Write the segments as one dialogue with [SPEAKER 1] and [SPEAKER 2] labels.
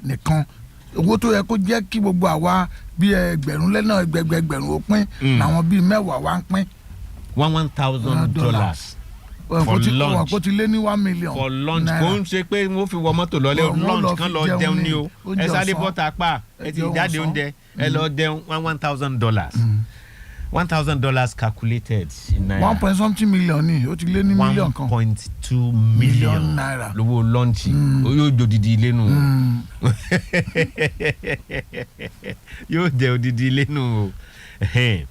[SPEAKER 1] nìkan, owó tó yẹ kó jẹ́ kí gbogbo àwa bíi ẹgbẹ̀rún lẹ́nà ẹgbẹ̀gbẹ̀rún ó pín, làwọn bíi 10 wá ń pín.
[SPEAKER 2] One one thousand dollars. For lunch.
[SPEAKER 1] Kó ti lé ní 1 million
[SPEAKER 2] For lunch.
[SPEAKER 1] naira.
[SPEAKER 2] Kò ń ṣe pé wọ́n fi wọ mọ́tò lọlé.
[SPEAKER 1] Wọ́n lọ
[SPEAKER 2] Lunch
[SPEAKER 1] fi
[SPEAKER 2] kan lọ
[SPEAKER 1] jẹun
[SPEAKER 2] jẹun
[SPEAKER 1] ní
[SPEAKER 2] ni o.
[SPEAKER 1] oúnjẹ
[SPEAKER 2] Ẹ sáré
[SPEAKER 1] ọ̀sán.
[SPEAKER 2] bọ́ta pa ẹ ti
[SPEAKER 1] Jẹun
[SPEAKER 2] jáde
[SPEAKER 1] ọ̀sán.
[SPEAKER 2] oúnjẹ, ẹ lọ jẹun. One one thousand dollars, $1,000 calculated in naira.
[SPEAKER 1] One point something million ni, ó ti lé ní mílíọ̀n
[SPEAKER 2] One
[SPEAKER 1] kan.
[SPEAKER 2] point two million
[SPEAKER 1] Million naira.
[SPEAKER 2] lówó lunch. Ó yóò jòdìdí ilé nù o, yóò jẹ odidi ilé nù o. Ẹhẹ́n.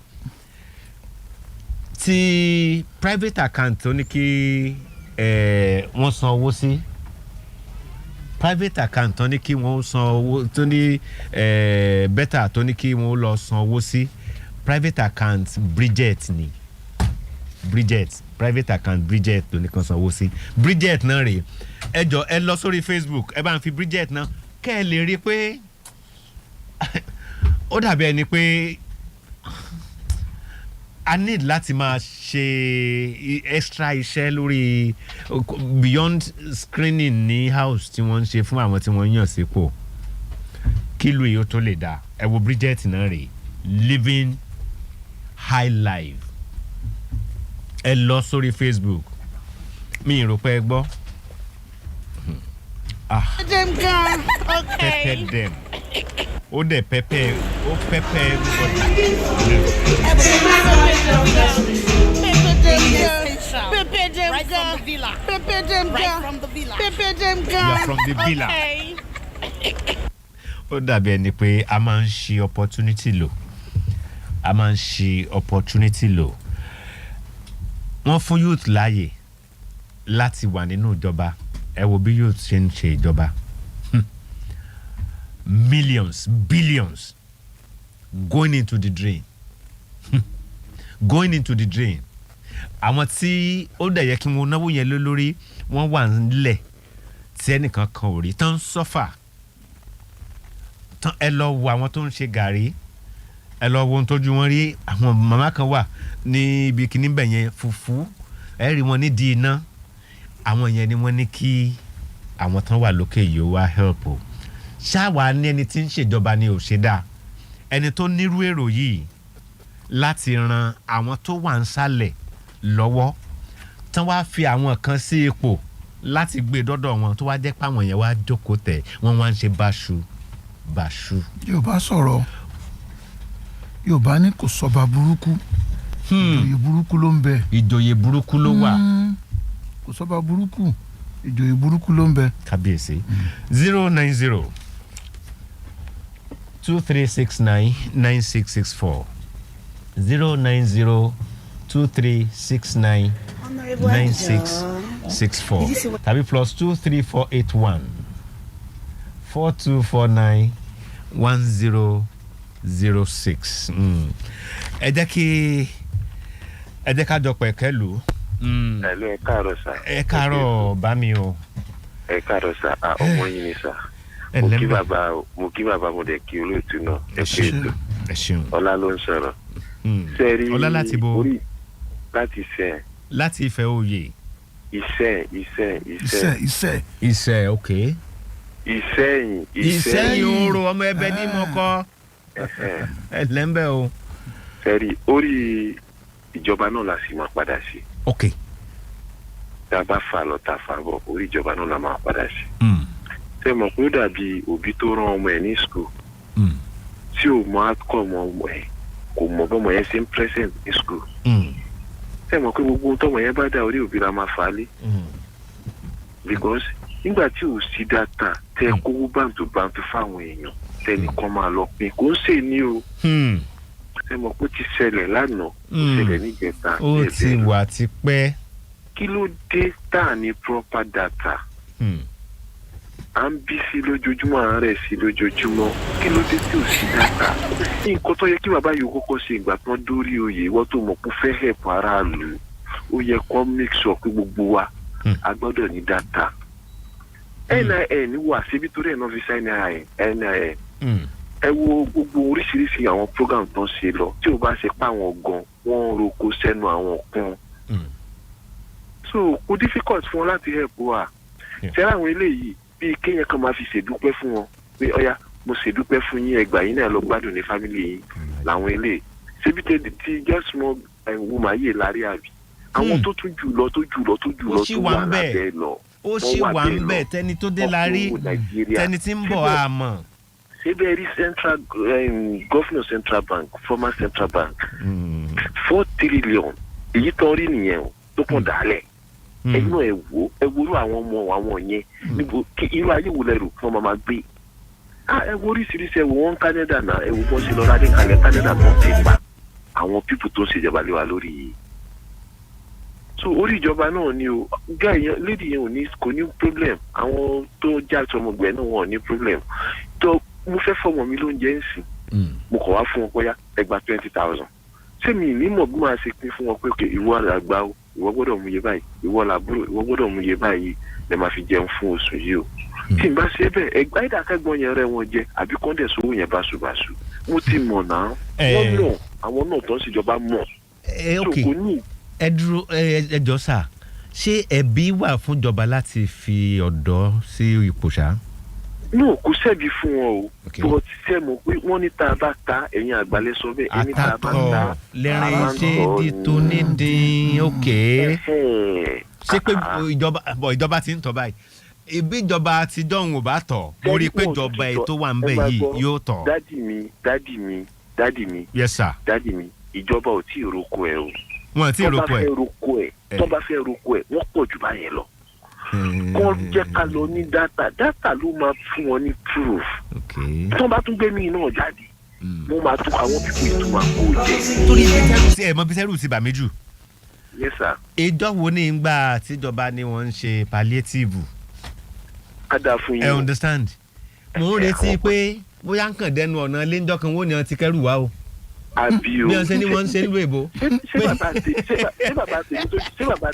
[SPEAKER 2] Ti private account tó ní kí wọ́n san owó sí, private account tó ní kí wọ́n san owó, tó ní bẹ́tà tó ní kí wọ́n lọ san owó sí, private account Bridget ni. Bridget, private account Bridget tó ní kan san owó sí. Bridget náà rèé. Ẹ jọ, ẹ lọ sórí Facebook, ẹ bá ń fi Bridget náà kẹ́ ẹ lè rí i pé ó dàbí ẹni pé a need láti máa ṣe extra iṣẹ́ lórí beyond screening ní house tí wọ́n ń ṣe fún àwọn tí wọ́n ń yàn sípò, kí ìlú yìí ó tó lè dáa. Ẹ wo Bridget náà rèé, living high life. Ẹ lọ sórí Facebook, mi ì rò pé ẹ gbọ́. Ah.
[SPEAKER 3] Dem gan.
[SPEAKER 2] Pepper
[SPEAKER 3] Okay.
[SPEAKER 2] dem, ó dẹ̀ pepper, ó pepper everybody.
[SPEAKER 3] Pepper dem gan. Pepper dem
[SPEAKER 4] Right
[SPEAKER 3] gan.
[SPEAKER 4] from the villa.
[SPEAKER 3] Pepper dem
[SPEAKER 4] Right
[SPEAKER 3] gan.
[SPEAKER 4] from the villa.
[SPEAKER 3] Pepper dem
[SPEAKER 2] You
[SPEAKER 3] gan.
[SPEAKER 2] are from the villa.
[SPEAKER 3] Okay.
[SPEAKER 2] Ó dàbí ẹni pé a máa ń ṣe opportunity lò, a máa ń ṣe opportunity lò. Wọ́n fún youth láàyè láti wà nínú ìjọba. Ẹ wo bí youth ṣe ń ṣe ìjọba. Millions, billions going into the drain, going into the drain. Àwọn tí ó dẹ̀ yẹ kí wọ́n náwó yẹn lé lórí, wọ́n wà nílẹ̀ tí ẹnìkan kan ò rí tán, sọ́fà tán. Ẹ lọ wo àwọn tó ń ṣe gàrí, ẹ lọ wo ohun tójú wọn rí. Àwọn màmá kan wà ní ibi kíní bẹ̀ yẹn, fùfú, ẹ rí wọn nídìí iná. Àwọn yẹn ni wọ́n ní kí àwọn tán wà lókè yìí ó wá help o. Ṣáwa ní ẹni tí ń ṣèjọba ni ò ṣe dáa, ẹni tó nírú èrò yìí láti ran àwọn tó wà ń sálẹ̀ lọ́wọ́, tán wá fi àwọn kan sí ipò láti gbé dọ́dọ̀ wọn, tó wá jẹ́ pé àwọn yẹn wá jókòó tẹ̀, wọ́n wá ń ṣe báṣu báṣu.
[SPEAKER 1] Yorùbá sọ̀rọ̀, Yorùbá ní kò sọba burúkú, ìjòyè burúkú ló ń bẹ.
[SPEAKER 2] Ìjòyè burúkú ló wà.
[SPEAKER 1] Kò sọba burúkú, ìjòyè burúkú ló ń bẹ.
[SPEAKER 2] Kábíyèsí. 09023699664, 09023699664, tàbí +2348142491006. Ẹ jẹ́ kí ẹ jẹ́ ká jọ pẹ̀kẹ́ lù ú.
[SPEAKER 5] Hello, ẹ káàárọ̀ sà.
[SPEAKER 2] Ẹ káàárọ̀ bá mi o.
[SPEAKER 5] Ẹ káàárọ̀ sà. Ah, ọmọ yín ni sà.
[SPEAKER 2] Ẹ
[SPEAKER 5] Mo kí
[SPEAKER 2] lẹ́mbẹ̀.
[SPEAKER 5] bàbá, mo kí bàbá, mo dẹ̀ kí olóòtú náà. Ẹ kú ètò.
[SPEAKER 2] Ẹ ṣeun.
[SPEAKER 5] Ọlá ló ń sọ̀rọ̀. Sẹ́rí
[SPEAKER 2] Ọlá láti bo?
[SPEAKER 5] Orí láti sẹ́.
[SPEAKER 2] Láti Ifẹ̀ òye.
[SPEAKER 5] Iṣẹ́ iṣẹ́
[SPEAKER 1] iṣẹ́
[SPEAKER 5] iṣẹ́.
[SPEAKER 1] Iṣẹ́.
[SPEAKER 2] Iṣẹ́, ok.
[SPEAKER 5] Ìṣẹ́yìn.
[SPEAKER 2] Ìṣẹ́yìn ooro, ọmọ ẹbẹ ní mọ́kọ́. Ẹ lẹ́ńbẹ̀ o.
[SPEAKER 5] Sẹ́rí orí ìjọba náà la sì máa padà sí. Tá a bá fà lọ, tá a fà bọ̀, orí ìjọba náà la máa padà sí. Ṣé mọ̀ pé ó dàbí òbí tó rán ọmọ ẹ̀ ní school tí ò mọ outcome ọmọ ẹ̀, kò mọ bọ́mọ yẹn ṣe ń present ní school? Ṣé mọ̀ pé gbogbo ohun tọ́mọ yẹn bá dá, orí òbí la máa fà á lé? Because nígbà tí ò sí data, tẹ kówó bàǹtù fáwọn èèyàn, tẹnìkan máa lọ pín, kò ń ṣe ní o. Ṣé mọ̀ pé ó ti ṣẹlẹ̀ lánàá, ó ṣẹlẹ̀ níjẹta,
[SPEAKER 2] Ó
[SPEAKER 5] bẹ́ẹ̀
[SPEAKER 2] ti
[SPEAKER 5] bẹ́ẹ̀ lọ.
[SPEAKER 2] wà tipẹ́.
[SPEAKER 5] Kí ló dé tá à ní proper data? À ń bí sí lójoojúmọ́, à ń rẹ̀ sí lójoojúmọ́. Kí ló dé tí ò sí data? Nǹkan tó yẹ kí bàbá yìí kọ́kọ́ ṣe ìgbà tán dórí oyè, ìwọ́n tó mọ̀ pé fẹ́ help aráàlú, ó yẹ kó make sure pé gbogbo wa a gbọ́dọ̀ ní data. NIN wà síbi torí ẹ̀ náà fi ṣe NIN, NIN. Ẹ wo gbogbo oríṣiríṣi àwọn program tó ń ṣe lọ, tí ò bá ṣe pa àwọn gan, wọ́n ń roko sẹ́nu àwọn kan. So kò difficult fún wọn láti help wa. Ṣé àwọn eléyìí bíi kéèyàn kan máa fi ṣèdúpẹ́ fún wọn. Pé ọ̀ya, mo ṣèdúpẹ́ fún yín, ẹgbàá yín náà lọ gbádùn ní family yín làwọn eléyìí. Ṣébi tí just small woman yìí lárí, àbí àwọn tó tún jù lọ, tó jù lọ, tó jù
[SPEAKER 2] Ó
[SPEAKER 5] lọ
[SPEAKER 2] sì
[SPEAKER 5] tó
[SPEAKER 2] wà
[SPEAKER 5] wà
[SPEAKER 2] ń bẹ̀.
[SPEAKER 5] lábẹ́ lọ.
[SPEAKER 2] Ó sì
[SPEAKER 5] Wọ́n
[SPEAKER 2] wà ń
[SPEAKER 5] bẹ́ẹ̀
[SPEAKER 2] bẹ̀
[SPEAKER 5] lọ.
[SPEAKER 2] tẹni tó dé la rí.
[SPEAKER 5] Wọ́n kúrò Nàìjíríà.
[SPEAKER 2] Tẹni tí ń bọ̀ àmọ́.
[SPEAKER 5] Síbẹ̀ rí central governor central bank, former central bank, 4 trillion èyí tó ń rí nìyẹn o, tó kàn dálẹ̀. Ẹ̀yin náà, ẹ wò, ẹ wo irú àwọn ọmọ àwọn yẹn níbo, kí irú ayé wo lẹ́rù kí wọ́n máa gbé? Ah, ẹ wo oríṣiríṣi, ẹ wo wọn Canada náà, ẹ wo bọ́n ṣe lọ́ra ní kalẹ̀ Canada tó ń fi pa àwọn people tó ń ṣèjọba lé wa lórí yìí. So orí ìjọba náà ni o. Guy yẹn, lady yẹn ò ní, kò ní problem. Àwọn tó já sọmọgbẹ náà, wọn ò ní problem. Tó mo fẹ́ fọmọ mi lóúnjẹ ń sìn, mo kọ̀ wá fún wọn bóyá ẹ gba 20,000, ṣé mi ní mọ̀ bí màá ṣe pín fún wọn pé, ok, ìwọ làgbà o, ìwọ gbọ́dọ̀ mú iye báyìí, ìwọ làbúrò, ìwọ gbọ́dọ̀ mú iye báyìí, lè máa fi jẹun fún oṣù yìí o? Tí n bá ṣe bẹ́ẹ̀, ẹgbẹ́ ìdákẹ́gbọ́n yẹn rẹ́ wọn jẹ, àbí kọ́ńdẹ̀ sówó yẹn báṣubàṣu. Mo ti mọ̀ náà, wọ́n mọ̀, àwọn náà tó ń ṣèjọba mọ̀.
[SPEAKER 2] Ẹ
[SPEAKER 5] tó
[SPEAKER 2] ok
[SPEAKER 5] kò ní.
[SPEAKER 2] Ẹ dúró, ẹ jọ sà, ṣé ẹ̀bi wà fúnjọba láti fi ọ̀dọ́ sí ipò ṣá?
[SPEAKER 5] No, kò sẹ́bi fún wọn o. But ṣe mọ̀ pé wọ́n ní tá a bá ta, ẹ̀yin àgbàlẹ̀ sọ bẹ́ẹ̀, ẹni tá a bá
[SPEAKER 2] Àtàtọ̀
[SPEAKER 5] ta
[SPEAKER 2] lẹ́rìn
[SPEAKER 5] a máa ń
[SPEAKER 2] ṣé
[SPEAKER 5] tọ́
[SPEAKER 2] di
[SPEAKER 5] ni.
[SPEAKER 2] tó nídìí, ok.
[SPEAKER 5] Ẹ̀hẹ́n.
[SPEAKER 2] Ṣé pé ìjọba bọ̀, ìjọba ti ń tọ́ báyìí, ibi ìjọba àtijọ́ òun ò bá tọ̀, mo rí i pé ìjọba ètò wà ń bẹ̀
[SPEAKER 5] Ẹ máa
[SPEAKER 2] yìí
[SPEAKER 5] gbọ́,
[SPEAKER 2] yóò tọ̀.
[SPEAKER 5] Daddy mi, daddy mi, daddy mi,
[SPEAKER 2] Yes sir.
[SPEAKER 5] Daddy mi, ìjọba ò tí ì roko ẹ o.
[SPEAKER 2] Wọn ti
[SPEAKER 5] Tó bá
[SPEAKER 2] roko ẹ.
[SPEAKER 5] fẹ́ roko ẹ, tó bá fẹ́ roko ẹ, wọ́n pọ̀ jù báyẹn lọ. Kọ́ jẹ́ ká lọ ní data, data ló máa fún wọn ní proof. Tó bá tún gbé mi náà jáde, wọ́n máa tún àwọn pípọ̀ ètò máa kó jẹ.
[SPEAKER 2] Torí ibi tẹ́rù sí ẹ̀ mọ, ibi tẹ́rù ti bà mí jù.
[SPEAKER 5] Yes sir.
[SPEAKER 2] Ìjọ wo ní gbà tíjọba ni wọ́n ń ṣe palliative?
[SPEAKER 5] Á dáa fún
[SPEAKER 2] Ẹ
[SPEAKER 5] yín o.
[SPEAKER 2] understand, mo ń retí pé bóyá ń kàn dẹnu ọ̀nà ilé ńjọ́ kan, wọ́n ní wọ́n ti kẹ́rù wá o.
[SPEAKER 5] Àbí o.
[SPEAKER 2] Bí wọ́n ṣe ní wọ́n ń ṣe nílùú èbó.
[SPEAKER 5] Ṣé bàbá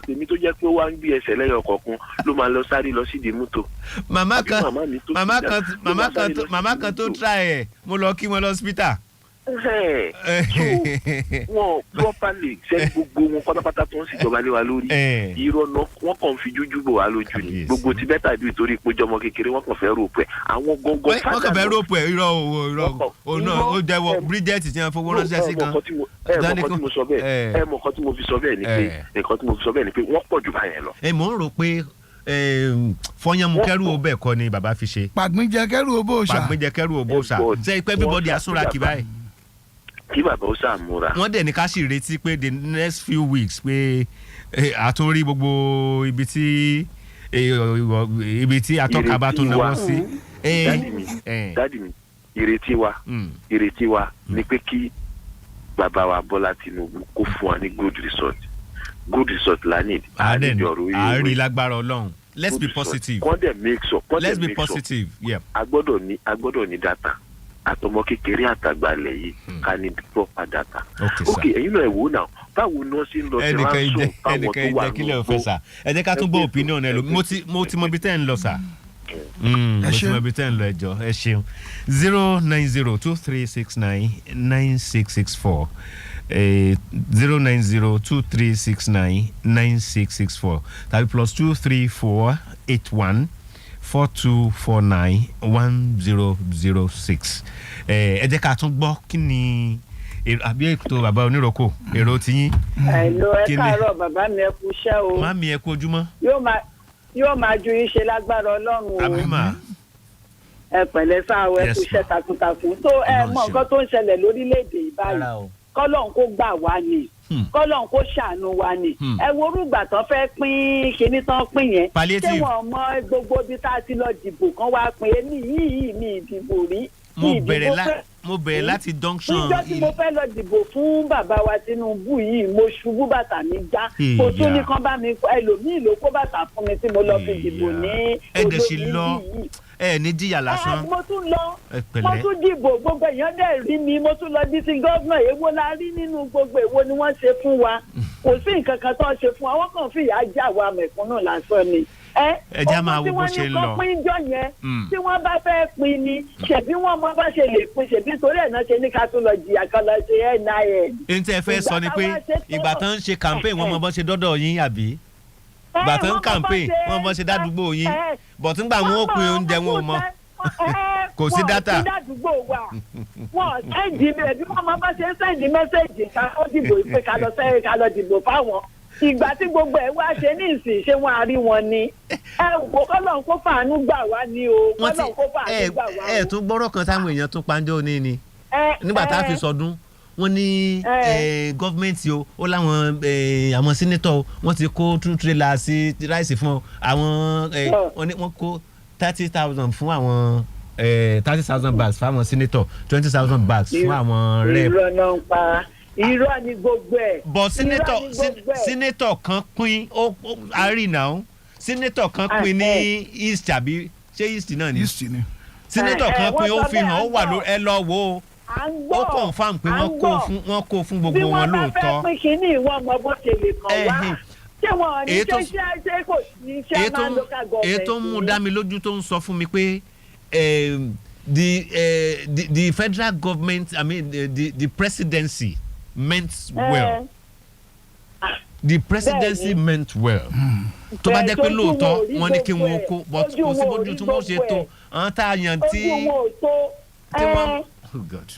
[SPEAKER 5] tèmi tó jẹ́ pé ó wá ń gbé ẹsẹ̀ lẹ́yọ kọ̀ọ̀kan ló máa lọ sáré lọ sídìí mọ́tò?
[SPEAKER 2] Màmá
[SPEAKER 5] Àbí
[SPEAKER 2] kan
[SPEAKER 5] màmá mi tó
[SPEAKER 2] màmá
[SPEAKER 5] ti
[SPEAKER 2] kan
[SPEAKER 5] dá- ló
[SPEAKER 2] màmá
[SPEAKER 5] máa
[SPEAKER 2] kan
[SPEAKER 5] sáré
[SPEAKER 2] tó
[SPEAKER 5] lọ
[SPEAKER 2] màmá
[SPEAKER 5] sídìí
[SPEAKER 2] kan tó
[SPEAKER 5] mọ́tò?
[SPEAKER 2] try ẹ̀, mo lọ kí wọn lọ hospital.
[SPEAKER 5] Ẹ̀hẹ́n. So, wọn properly ṣe gbogbo wọn pátápátá tó ń ṣèjọba lé wa lórí, irọ́ náà wọ́n kàn fi jújú bò wá lójú ni.
[SPEAKER 2] Kábíyèsí.
[SPEAKER 5] Gbogbo ti bẹ́tà bí torí pé jọmọ kékeré, wọ́n kàn fẹ́ rò pé àwọn gangan
[SPEAKER 2] Wọ́n kàn fẹ́ rope ẹ̀, irọ́ o, irọ́
[SPEAKER 5] Wọ́n kàn-
[SPEAKER 2] o náà ó jẹ́wọ́
[SPEAKER 5] ẹ-
[SPEAKER 2] Bridget tí wọ́n fowó ránṣẹ́ sí gan.
[SPEAKER 5] Ẹ mọ̀ nǹkan tí mo sọ bẹ́ẹ̀, ẹ mọ̀ nǹkan tí mo fi sọ bẹ́ẹ̀ ni pé nǹkan tí mo fi sọ bẹ́ẹ̀ ni pé wọ́n pọ̀ jù báyẹn lọ.
[SPEAKER 2] Ẹ mò ń rò pé fọyánmu kẹ́rù ó bẹ̀ kọ́ ni bàbá fi ṣe.
[SPEAKER 1] Pàgbínjẹ kẹrù owó ṣá.
[SPEAKER 2] Pàgbéjẹ kẹ́rù ó bó ṣà.
[SPEAKER 5] But
[SPEAKER 2] Ṣe pé everybody
[SPEAKER 5] wọ́n
[SPEAKER 2] asúnra kì báyìí.
[SPEAKER 5] Kí bàbá ó sà múra.
[SPEAKER 2] Wọ́n dẹ̀ ní ká sì retí pé the next few weeks pé àtúnrí gbogbo ibi tí atọ́ka bá tún
[SPEAKER 5] Ìrètí
[SPEAKER 2] náwó
[SPEAKER 5] wa.
[SPEAKER 2] sí.
[SPEAKER 5] Daddy mi, daddy mi, ìrètí wa, ìrètí wa ni pé kí bàbá wa Bọ́lá Tinubu kó fún wa ní good result. Good result la need.
[SPEAKER 2] Àárẹ̀
[SPEAKER 5] Need ọ̀rọ̀
[SPEAKER 2] àárí lágbára Ọlọ́run. Let's be
[SPEAKER 5] Good result.
[SPEAKER 2] positive.
[SPEAKER 5] Kọ́ dẹ̀ make sure, kọ́ dẹ̀
[SPEAKER 2] Let's be
[SPEAKER 5] make sure.
[SPEAKER 2] positive, yeah.
[SPEAKER 5] A gbọ́dọ̀ ní data, àtọmọ kékeré àtàgbà ilẹ̀ yìí, ká ní proper data.
[SPEAKER 2] Okay, sir.
[SPEAKER 5] Ok, ẹ̀yin náà, ẹ wò ó náà, báwo ni wọ́n ṣe ń lọ sí
[SPEAKER 2] Ẹnìkan
[SPEAKER 5] ransom
[SPEAKER 2] ìjẹ
[SPEAKER 5] fáwọn
[SPEAKER 2] ẹnìkan
[SPEAKER 5] tó wà
[SPEAKER 2] ìjẹ kílẹ̀ òfẹ́
[SPEAKER 5] nígbó?
[SPEAKER 2] sà, ẹ jẹ́ ká tún gbọ́ opinion ẹ lò. Mo ti mọ ibi tẹ́ ń lọ sà.
[SPEAKER 1] Ẹ
[SPEAKER 2] Mo ti
[SPEAKER 1] ṣé.
[SPEAKER 2] mọ ibi tẹ́ ń lọ, ẹjọ́ ẹ ṣeun. 09023699664, 09023699664 tàbí +2348142491006. Ẹ jẹ́ ká tún gbọ́ kí ni àbí ètò bàbá oníròkò, èrò tiyín.
[SPEAKER 4] Hello, ẹ
[SPEAKER 2] Kí ni?
[SPEAKER 4] káàárọ̀ bàbá mi, ẹ kú iṣẹ́ o.
[SPEAKER 2] Mami, ẹ kú ojúmọ́.
[SPEAKER 4] Yóò máa ju yín ṣe lágbára Ọlọ́run o.
[SPEAKER 2] Àmín mà.
[SPEAKER 4] Ẹ pẹ̀lẹ́ sáà o, ẹ
[SPEAKER 2] Yes,
[SPEAKER 4] kú iṣẹ́
[SPEAKER 2] ma.
[SPEAKER 4] takuntakun. Tó ẹ
[SPEAKER 2] Ọlọ́run
[SPEAKER 4] mọ
[SPEAKER 2] ṣeun.
[SPEAKER 4] nǹkan tó ń ṣẹlẹ̀ lórílẹ̀‐èdè yìí báyìí,
[SPEAKER 2] Rárá o.
[SPEAKER 4] kọ́lọ́run kó gbà wá ni, kọ́lọ́run kó ṣàánú wa ni. Ẹ wo orúgbà tán fẹ́ pín kinní tán pín yẹn.
[SPEAKER 2] Palliative.
[SPEAKER 4] Ṣé wọn mọ gbogbo ibi tá a ti lọ dìbò kan wá pín? Èmi yìí mi ìdìbò rí.
[SPEAKER 2] Mo
[SPEAKER 4] Mi ìdìbò
[SPEAKER 2] bẹ̀rẹ̀ la mo bẹ̀rẹ̀ láti junction.
[SPEAKER 4] Níjọ́ tí mo fẹ́ lọ dìbò fún bàbá wa Tinubu yìí, mo ṣubú, bàtà mi já. Mo tún ní kán bá mi, ẹlòmíì ló kó bàtà fún mi tí mo lọ fi dìbò ní
[SPEAKER 2] Ẹ dẹ̀ sì
[SPEAKER 4] olómi
[SPEAKER 2] lọ
[SPEAKER 4] yìí.
[SPEAKER 2] Ẹ ní jìyà lásán.
[SPEAKER 4] Ẹ, mo tún lọ,
[SPEAKER 2] Ẹ
[SPEAKER 4] mo
[SPEAKER 2] pẹ̀lẹ́.
[SPEAKER 4] tún dìbò, gbogbo èèyàn dẹ̀ rí mi. Mo tún lọ bí ti gómìnà. Èwo la rí nínú gbogbo? Èwo ni wọ́n ṣe fún wa? Kò sí nǹkan kan tó ṣe fún wa, wọ́n kàn fìyà já wa mẹ̀kúnnù lásán ni. Ẹ
[SPEAKER 2] Ẹ já máa
[SPEAKER 4] owó
[SPEAKER 2] wo
[SPEAKER 4] tí
[SPEAKER 2] bó
[SPEAKER 4] wọ́n
[SPEAKER 2] ṣe
[SPEAKER 4] ní
[SPEAKER 2] ń
[SPEAKER 4] kán
[SPEAKER 2] lọ.
[SPEAKER 4] pín jọ yẹn, tí wọ́n bá fẹ́ pín ni, ṣèbí wọ́n mọ bá ṣe lè pín, ṣèbí torí ẹ̀ náà ṣe ní ká tún lọ jìyà kan lọ ṣe NIN.
[SPEAKER 2] N tẹ́ fẹ́ sọ ni
[SPEAKER 4] Ìgbà
[SPEAKER 2] pé
[SPEAKER 4] táwa ṣe tán-
[SPEAKER 2] ìgbà tán ń ṣe campaign, wọ́n mọ bọ́ ṣe dọ́dọ̀ yín, àbí ìgbà tán ń
[SPEAKER 4] wọ́n mọ bá
[SPEAKER 2] campaign,
[SPEAKER 4] ṣe-
[SPEAKER 2] wọ́n mọ ṣe dádúgbò yín, bọ̀tún gbà wọ́n ó pín oúnjẹ, wọn ò mọ.
[SPEAKER 4] Ẹ,
[SPEAKER 2] Kò sí
[SPEAKER 4] Wọn ò
[SPEAKER 2] data.
[SPEAKER 4] sí ládùúgbò wa, wọn ò send ẹ̀ bí wọ́n máa bá ṣe ń send message ká ó dìbò pé ká lọ sẹ́yìn, ká lọ dìbò fáwọn. Ìgbà tí gbogbo ẹ̀ wá ṣe ní ìsìn, ṣé wọ́n á rí wọn ni? Ẹ wò, kọ́lọ́n kó fàánú gbà wá ni o.
[SPEAKER 2] Wọ́n ti
[SPEAKER 4] Kọ́lọ́n kó fàánú
[SPEAKER 2] ẹ
[SPEAKER 4] gbà wá
[SPEAKER 2] ẹ
[SPEAKER 4] o.
[SPEAKER 2] tún gbọ́rọ̀ kan táwọn èèyàn tún panjọ́ ní ni nígbà tá a fi sọdún, wọ́n ní government o, ó láwọn àwọn senator o, wọ́n ti kó two trailer sí rice fún ọ àwọn wọ́n ní wọ́n kó 30,000 fún àwọn 30,000 bags fún àwọn senator, 20,000 bags fún àwọn rep.
[SPEAKER 4] Irọ́ náà ń pa, irọ́ ni gbogbo ẹ̀.
[SPEAKER 2] But senator
[SPEAKER 4] Irọ́ ni gbogbo ẹ̀.
[SPEAKER 2] Senator kan pín ó àárín náà, senator kan pín ní east, àbí ṣé east náà ni?
[SPEAKER 1] East ni.
[SPEAKER 2] Senator kan
[SPEAKER 4] Wọ́n
[SPEAKER 2] pín, ó
[SPEAKER 4] sọ
[SPEAKER 2] fi hàn, ó
[SPEAKER 4] bẹ́ẹ̀,
[SPEAKER 2] wà
[SPEAKER 4] à ń
[SPEAKER 2] ló
[SPEAKER 4] gbọ́.
[SPEAKER 2] ẹ lọ wò ó.
[SPEAKER 4] À ń gbọ́.
[SPEAKER 2] Ó confirm pé
[SPEAKER 4] À ń
[SPEAKER 2] wọ́n kó
[SPEAKER 4] gbọ́.
[SPEAKER 2] fún, wọ́n kó fún
[SPEAKER 4] Bí
[SPEAKER 2] gbogbo wọn
[SPEAKER 4] wọ́n bá fẹ́
[SPEAKER 2] lóòótọ́.
[SPEAKER 4] pín kínní, ìwọ́n mọ bó ṣe lè kàn wá. Ṣé wọn ò ní
[SPEAKER 2] Èyí
[SPEAKER 4] ṣe ṣe kò sí
[SPEAKER 2] èyí
[SPEAKER 4] chairman local government?
[SPEAKER 2] Èyí tó ń mú
[SPEAKER 4] ni?
[SPEAKER 2] dá mi lójú, tó ń sọ fún mi pé the federal government, I mean the presidency meant well. The presidency meant well. Tó bá jẹ́ pé
[SPEAKER 4] Bẹ́ẹ̀, tójú
[SPEAKER 2] lóòótọ́
[SPEAKER 4] wọn ò rí
[SPEAKER 2] wọ́n ní kí
[SPEAKER 4] gbogbo
[SPEAKER 2] wọ́n
[SPEAKER 4] ẹ̀.
[SPEAKER 2] kó, but
[SPEAKER 4] Ojú
[SPEAKER 2] kò sí
[SPEAKER 4] wọn ò
[SPEAKER 2] bójú
[SPEAKER 4] rí
[SPEAKER 2] tí wọ́n ṣe
[SPEAKER 4] gbogbo
[SPEAKER 2] tó
[SPEAKER 4] ẹ̀.
[SPEAKER 2] àwọn tá a yàn tí
[SPEAKER 4] Ojú wọn ò tó.
[SPEAKER 2] tí wọ́n, oh God.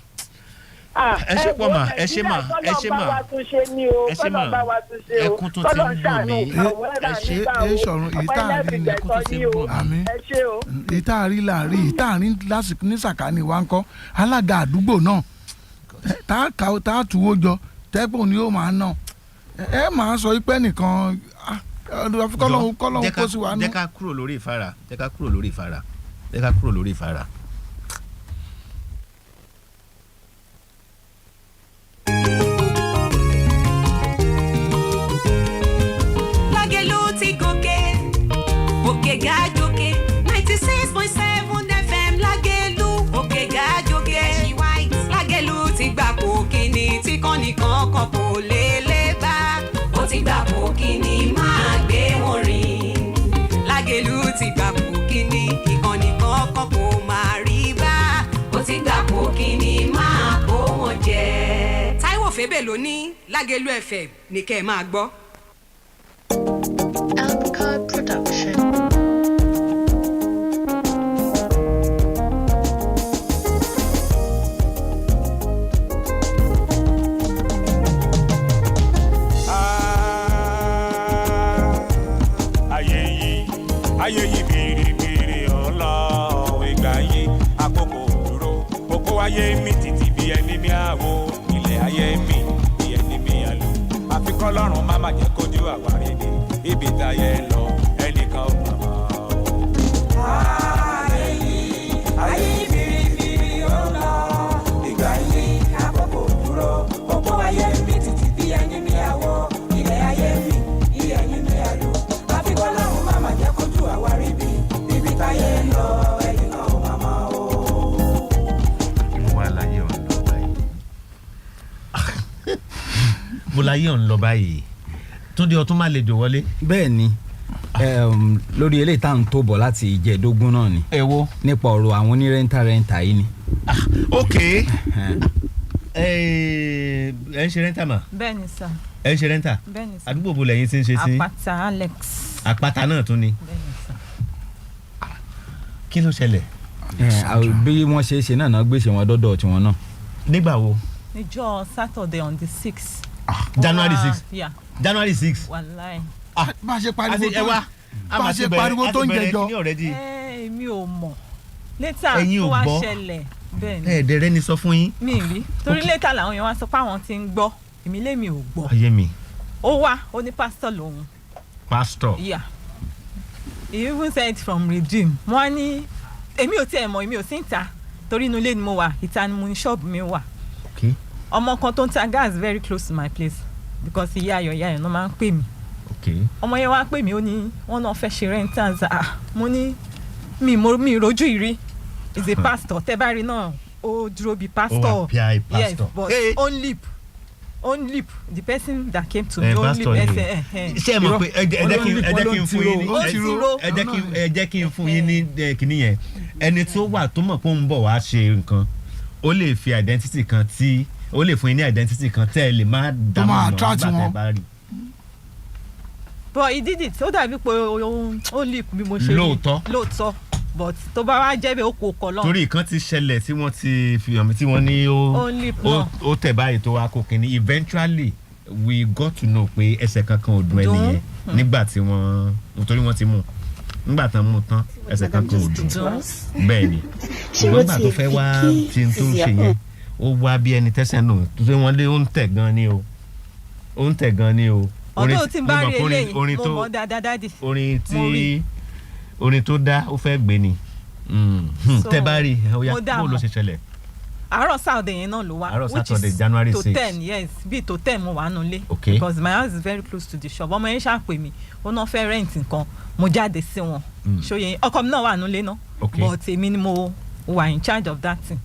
[SPEAKER 2] Ẹ ṣé pọ̀ mà, ẹ ṣé mà, ẹ ṣé mà.
[SPEAKER 4] Kọ́lọ̀ bá wa tún ṣe ni o.
[SPEAKER 2] Ẹ ṣé mà.
[SPEAKER 4] Kọ́lọ̀ bá wa tún ṣe o.
[SPEAKER 2] Ẹkún tún ti ń
[SPEAKER 4] Kọ́lọ̀
[SPEAKER 2] dùn
[SPEAKER 4] ṣàánú
[SPEAKER 2] mí.
[SPEAKER 4] àwọn
[SPEAKER 2] Ẹ ṣé.
[SPEAKER 1] Ẹ ṣọ̀run, èyí tá à ń rí ni
[SPEAKER 2] ẹkún tún ti ń bọ̀ mí.
[SPEAKER 1] Àmín.
[SPEAKER 4] Ẹ ṣé o.
[SPEAKER 1] Èyí tá a rí là ń rí, èyí tá a rí lásìkò ní sàkání wa ń kọ́ alága àdúgbò náà tá a kà ó, tá a tuwó jọ tẹ́pọ̀ ni ó máa ná, ẹ máa sọ pé nìkan kọ́lọ́hún kọ́lọ́hún
[SPEAKER 2] Jẹ́
[SPEAKER 1] kó sí wa nú.
[SPEAKER 2] Jẹ́ ká kúrò lórí ìfara, jẹ́ ká kúrò lórí ìfara, jẹ́ ká kúrò lórí ìfara.
[SPEAKER 6] Lágẹ̀lú ti gòkè, òkè gájòkè, 96.7 FM. Lágẹ̀lú, òkè gájòkè. Lágẹ̀lú ti gbà kó kíni tí kọ́ni kankan kò lè lè bá. Ó ti gbà kó kíni, máa gbé wọn rìn. Lágẹ̀lú ti gbà kó kíni, ìkànnì kankan kò máa rí bá. Ó ti gbà kó kíni, máa kó wọn jẹ. Táíwò Fébè ló ní Lágẹ̀lú FM ní kẹ́ ẹ máa gbọ́.
[SPEAKER 7] Alpacard Production.
[SPEAKER 8] Ayé yìí, ayé yìí bìrìbìrì ọlọ, ìgbà yìí àkókò dúró, òkú ayé mi títí bí ẹni mi àwò, ilẹ̀ ayé mi bí ẹni mi àlò, àfi kọ́lọ́run má má jẹ́ kójú àwárí ni ibi táyé ń lọ, ẹnìkan ò mọ̀ ọ́. Ayé yìí, ayé yìí bìrìbìrì ọlọ, ìgbà yìí àkókò dúró, òkú ayé mi títí bí ẹni mi àwò, ilẹ̀ ayé mi bí ẹni mi àlò, àfi kọ́lọ́run má má jẹ́ kójú àwárí bí ibi táyé ń lọ, ẹnìkan ò mọ̀ ọ́.
[SPEAKER 2] Mo wá láyé ọ̀n lọ báyìí, mo láyé ọ̀n lọ báyìí. Túndé ọtún má lè jò wọlé.
[SPEAKER 9] Bẹ́ẹ̀ ni, lórí eléyìí tá à ń tó bọ̀ láti ìjẹ́dógún náà ni.
[SPEAKER 2] Ẹ wo.
[SPEAKER 9] Nípa ọ̀rọ̀ àwọn onírẹ́ńtà rẹ́ńtà yìí ni.
[SPEAKER 2] Ok, ẹ ń ṣe rental mà?
[SPEAKER 10] Bẹ́ẹ̀ ni sà.
[SPEAKER 2] Ẹ ń ṣe rental?
[SPEAKER 10] Bẹ́ẹ̀ ni sà.
[SPEAKER 2] Àdúgbò bo lẹ́yìn tí ń ṣe sí?
[SPEAKER 10] Àpáta Alex.
[SPEAKER 2] Àpáta náà tún ni?
[SPEAKER 10] Bẹ́ẹ̀ ni sà.
[SPEAKER 2] Kí ló ṣẹlẹ̀?
[SPEAKER 9] Bí wọ́n ṣe é ṣe náà gbèsè wọn dọ́dọ̀ tiwọn náà.
[SPEAKER 2] Nígbà wo?
[SPEAKER 10] Níjọ́ Saturday on the 6.
[SPEAKER 2] January 6?
[SPEAKER 10] Yeah.
[SPEAKER 2] January 6?
[SPEAKER 10] Wàláì.
[SPEAKER 1] Bá a ṣe pariwo
[SPEAKER 2] Àti
[SPEAKER 1] tó
[SPEAKER 2] ẹ wá, a
[SPEAKER 1] bá
[SPEAKER 2] máa
[SPEAKER 1] a
[SPEAKER 2] ti
[SPEAKER 1] ṣe
[SPEAKER 2] bẹ̀rẹ̀
[SPEAKER 1] pariwo
[SPEAKER 2] a
[SPEAKER 1] tó
[SPEAKER 2] ti
[SPEAKER 1] ń
[SPEAKER 2] bẹ̀rẹ̀
[SPEAKER 1] jẹjọ
[SPEAKER 2] kíní already.
[SPEAKER 10] Ẹ mi ò mọ̀ later
[SPEAKER 2] Ẹ̀yin
[SPEAKER 10] tó
[SPEAKER 2] ò
[SPEAKER 10] wá
[SPEAKER 2] gbọ́?
[SPEAKER 10] ṣẹlẹ̀, bẹ́ẹ̀ ni.
[SPEAKER 2] Ẹ̀ẹ́dẹ̀rẹ́ ni sọ fún yín.
[SPEAKER 10] Mi rí, torí later làwọn èèyàn wá sọ pé àwọn ti ń gbọ́, èmi lèmi ò gbọ́.
[SPEAKER 2] Ayé mi.
[SPEAKER 10] Ó wá, ó ní pásítọ̀ lòun.
[SPEAKER 2] Pastor?
[SPEAKER 10] Yeah, he even said from Redeem. Wọ́n á ní èmi ò tiẹ̀ mọ̀, èmi ò sí ń ta, torí inú ilé ni mo wà, ìta ni mo ní ṣọ́ọ̀bù mi wà.
[SPEAKER 2] Ok.
[SPEAKER 10] Ọmọ kan tó ń ta gas very close to my place, because ìyá ayọ̀, ìyá ayọ̀ náà máa ń pè mí.
[SPEAKER 2] Ok.
[SPEAKER 10] Ọmọ yẹn wá pè mí, ó ní wọ́n náà fẹ́ ṣe rentals. Ah, mo ní mi mo mi rojú ìrí, is a pastor, tẹ́ bá rí náà, ó dúró bí pastor.
[SPEAKER 2] Ó wà bí i
[SPEAKER 10] Yes,
[SPEAKER 2] pastor.
[SPEAKER 10] but
[SPEAKER 2] Hey.
[SPEAKER 10] only only the person that came to me, only
[SPEAKER 2] pastor ni.
[SPEAKER 10] ẹsẹ̀ ẹ.
[SPEAKER 2] Ṣé ẹ mọ̀ pé ẹ jẹ́ kí n fún yín ní
[SPEAKER 10] Ó ti ró.
[SPEAKER 2] ẹ jẹ́ kí n fún yín ní kinní yẹn. Ẹni tó wà tó mọ̀ pé ó ń bọ̀ wá ṣe nǹkan, ó lè fi identity kan tí ó lè fún yín ní identity kan tẹ́ ẹ lè má
[SPEAKER 1] Tó máa
[SPEAKER 2] dámọ̀
[SPEAKER 1] attract
[SPEAKER 2] nígbà tẹ́
[SPEAKER 1] wọn.
[SPEAKER 2] ẹ bá rí.
[SPEAKER 10] But he did it, ó dàbí pé ó leap bí mo ṣe rí.
[SPEAKER 2] Lóòótọ́.
[SPEAKER 10] Lóòótọ́, But tó bá wá jẹ́ bẹ́ẹ̀, ó kò kọ́ lọ́hùn.
[SPEAKER 2] Torí ìkan ti ṣẹlẹ̀ tí wọ́n ti fi hàn mí tí wọ́n ní ó
[SPEAKER 10] Ó ń lip náà.
[SPEAKER 2] Ó tẹ̀ báyìí tó wá kó kínní. Eventually we got to know pé ẹsẹ̀ kankan ò dùn ẹni
[SPEAKER 10] Dùn.
[SPEAKER 2] yẹn nígbà tí wọ́n, nítorí wọ́n ti mú un, nígbà tán mú un tán, ẹsẹ̀ kankan ò dùn. Bẹ́ẹ̀ ni, ṣùgbọ́n nígbà tó fẹ́ wá ṣe tó ń ṣe yẹn, ó wá bí ẹni tẹ́sẹ̀ nù tó ṣe wọ́n lé, ó ń tẹ̀ gan ni o, ó ń tẹ̀ gan ni o.
[SPEAKER 10] Ọdún tí n bá
[SPEAKER 2] Mo
[SPEAKER 10] rí
[SPEAKER 2] mọ̀ pé
[SPEAKER 10] eléyìí,
[SPEAKER 2] orin
[SPEAKER 10] mo
[SPEAKER 2] tó
[SPEAKER 10] mọ̀ dáadáa, daddy.
[SPEAKER 2] Orin tí
[SPEAKER 10] Mo rí.
[SPEAKER 2] Orin tó dá ó fẹ́ gbé ni.
[SPEAKER 10] So,
[SPEAKER 2] Tẹ́ bá rí, ó yá,
[SPEAKER 10] mo dá
[SPEAKER 2] bó ló
[SPEAKER 10] mọ̀.
[SPEAKER 2] ṣe ṣẹlẹ̀?
[SPEAKER 10] Àárọ̀ Saturday yẹn náà ló wá,
[SPEAKER 2] Àárọ̀
[SPEAKER 10] which
[SPEAKER 2] Saturday,
[SPEAKER 10] is
[SPEAKER 2] January
[SPEAKER 10] to
[SPEAKER 2] 6.
[SPEAKER 10] 10, yes, bíi to 10 mo wà nulẹ̀. Because my house is very close to the shop. Ọmọ yẹn ṣàpè mí, ó náà fẹ́ rent nǹkan, mo jáde sí wọn. Ṣòye ọkọ mi náà wà nulẹ̀ náà, but èmi ni mo wà in charge of that thing.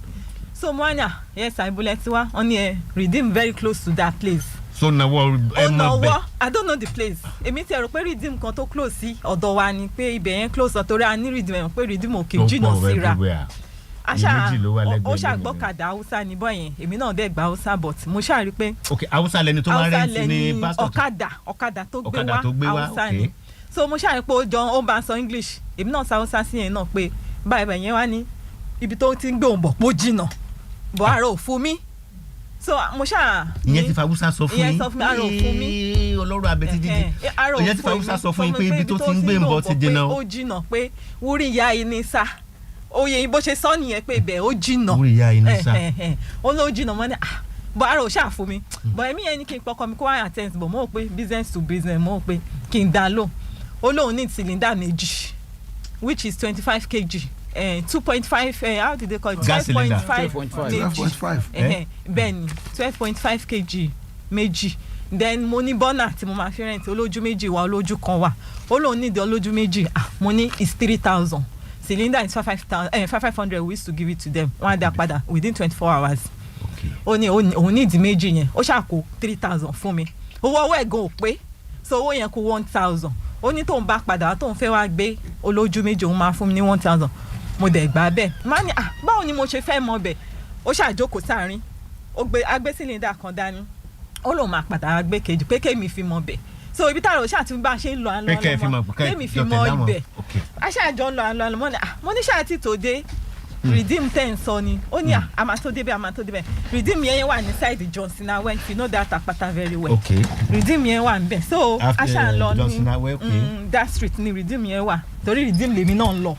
[SPEAKER 10] So mo wá ní, "À, yes, àìbúlẹ̀ tiwa." Wọ́n ní ẹ Redeem, very close to that place.
[SPEAKER 2] So nawọ́ ẹ
[SPEAKER 10] Ó
[SPEAKER 2] mọ bẹ́ẹ̀.
[SPEAKER 10] náwó. I don't know the place. Èmi ti rò pé Redeem kan tó close sí ọ̀dọ̀ wa ni, pé ibẹ̀ yẹn close ọ, torí a ní Redeem, ẹ̀ mọ̀ pé Redeem òkè
[SPEAKER 2] Tó
[SPEAKER 10] jìnnà
[SPEAKER 2] pọ̀
[SPEAKER 10] síra.
[SPEAKER 2] everywhere.
[SPEAKER 10] Aṣá
[SPEAKER 2] Méjì ló wà lẹ́gbẹ̀ẹ́
[SPEAKER 10] ó
[SPEAKER 2] ilé mi.
[SPEAKER 10] ṣàgbọ́kadà, Haúsá ní bọ́ yẹn, èmi náà dẹ̀ gba Haúsá, but mo ṣáà rí pé
[SPEAKER 2] Ok, Haúsá lẹni tó wá
[SPEAKER 10] Haúsá
[SPEAKER 2] rent ní
[SPEAKER 10] lẹni
[SPEAKER 2] pásítọ̀
[SPEAKER 10] ọ̀kadà tó gbé
[SPEAKER 2] Ọ̀kadà
[SPEAKER 10] wá
[SPEAKER 2] tó gbé wá,
[SPEAKER 10] Haúsá
[SPEAKER 2] ok.
[SPEAKER 10] ni. So mo ṣáà rí pé ó jọ, ó bá ń sọ English, èmi náà sọ Haúsá sí yẹn náà pé báyìí báyìí. Yẹn wá ní ibi tó ti ń gbé òun bọ̀ pó jìnnà bọ̀, ara ò fún mi, so mo ṣáà
[SPEAKER 2] Ìyẹn ti fa Haúsá sọ fún
[SPEAKER 10] Ìyẹn
[SPEAKER 2] yín?
[SPEAKER 10] sọ fún mi, ara ò fún mi.
[SPEAKER 2] Ee, Ọlọ́run abẹ́tí dídì.
[SPEAKER 10] Ẹ̀hẹ́n, ara ò
[SPEAKER 2] Ìyẹn ti fa
[SPEAKER 10] fún
[SPEAKER 2] Haúsá
[SPEAKER 10] mi,
[SPEAKER 2] sọ fún yín pé ibi tó ti ń gbé ń bọ̀ ti
[SPEAKER 10] pé
[SPEAKER 2] jìnnà.
[SPEAKER 10] ó jìnnà, pé wúrí ìyá yìí ní sá oyè yìí, bó ṣe sọ nìyẹn, pé ibẹ̀ ó jìnnà.
[SPEAKER 2] Wúrí ìyá yìí ní sá.
[SPEAKER 10] Ẹ̀hẹ̀n, ó ló jìnnà mọ́ ní, ah, bọ́ ara ò ṣáà fún mi, bọ́ ẹ̀mí yẹn ní kí n pọkọ mi kó wá attend, bọ̀ mo rò pé business to business, mo rò pé kí n dá lò. Ó lóun ní cylinder méjì, which is 25 kg, 2.5, how did they call it?
[SPEAKER 2] Gas cylinder.
[SPEAKER 10] 12.5 méjì.
[SPEAKER 1] 12.5.
[SPEAKER 10] Ẹ̀hẹ̀n, bẹ́ẹ̀ ni, 12.5 kg méjì. Then mo ní burner tí mo máa fi rent, olójú méjì wà, olójú kan wà. Ó lóun ní ìdí olójú méjì. Ah, mo ní is 3,000, cylinder is five five thousand, five five hundred. We used to give it to them, wọ́n á dá padà within 24 hours. Ó ní òun ní ìdí méjì yẹn, ó ṣàkó 3,000 fún mi. Owó ọwọ́ ẹ̀ gan ò pé, so owó yẹn kù 1,000. Ó ní tóun bá padà wá, tóun fẹ́ wá gbé olójú méjì, òun máa fún mi ní 1,000. Mo dẹ̀ gbà bẹ́ẹ̀. Má ní, ah, báwo ni mo ṣe fẹ́ mọ bẹ̀? Ó ṣàjókòó sáàrin, ó gbé agbé cylinder kan dání, ó lóun máa padà wá gbé kejì, pé kémi fi mọ bẹ̀. So ibi táwọn ṣáà ti bá a ṣe ń lọ, à ń lọ
[SPEAKER 2] Pé kẹ́ ẹ fi mọ̀, kẹ́ ẹ
[SPEAKER 10] kémi fi
[SPEAKER 2] jọ
[SPEAKER 10] mọ
[SPEAKER 2] tẹ̀lé àwọn.
[SPEAKER 10] ibẹ̀. Aṣáájọ ń lọ, à ń lọ, à ń lọ. Mo ní, ah, mo ní ṣáà tí tó dé Redeem ten sọ ni. Ó ní, à, a máa tó débẹ̀, a máa tó débẹ̀. Redeem yẹn wà ní side Johnson Awe, if you know that Apata very well. Redeem yẹn wà níbẹ̀, so
[SPEAKER 2] After
[SPEAKER 10] aṣáà ń lọ ní
[SPEAKER 2] Johnson Awe, okay.
[SPEAKER 10] That street ni Redeem yẹn wà, torí Redeem lèmi náà ń lọ.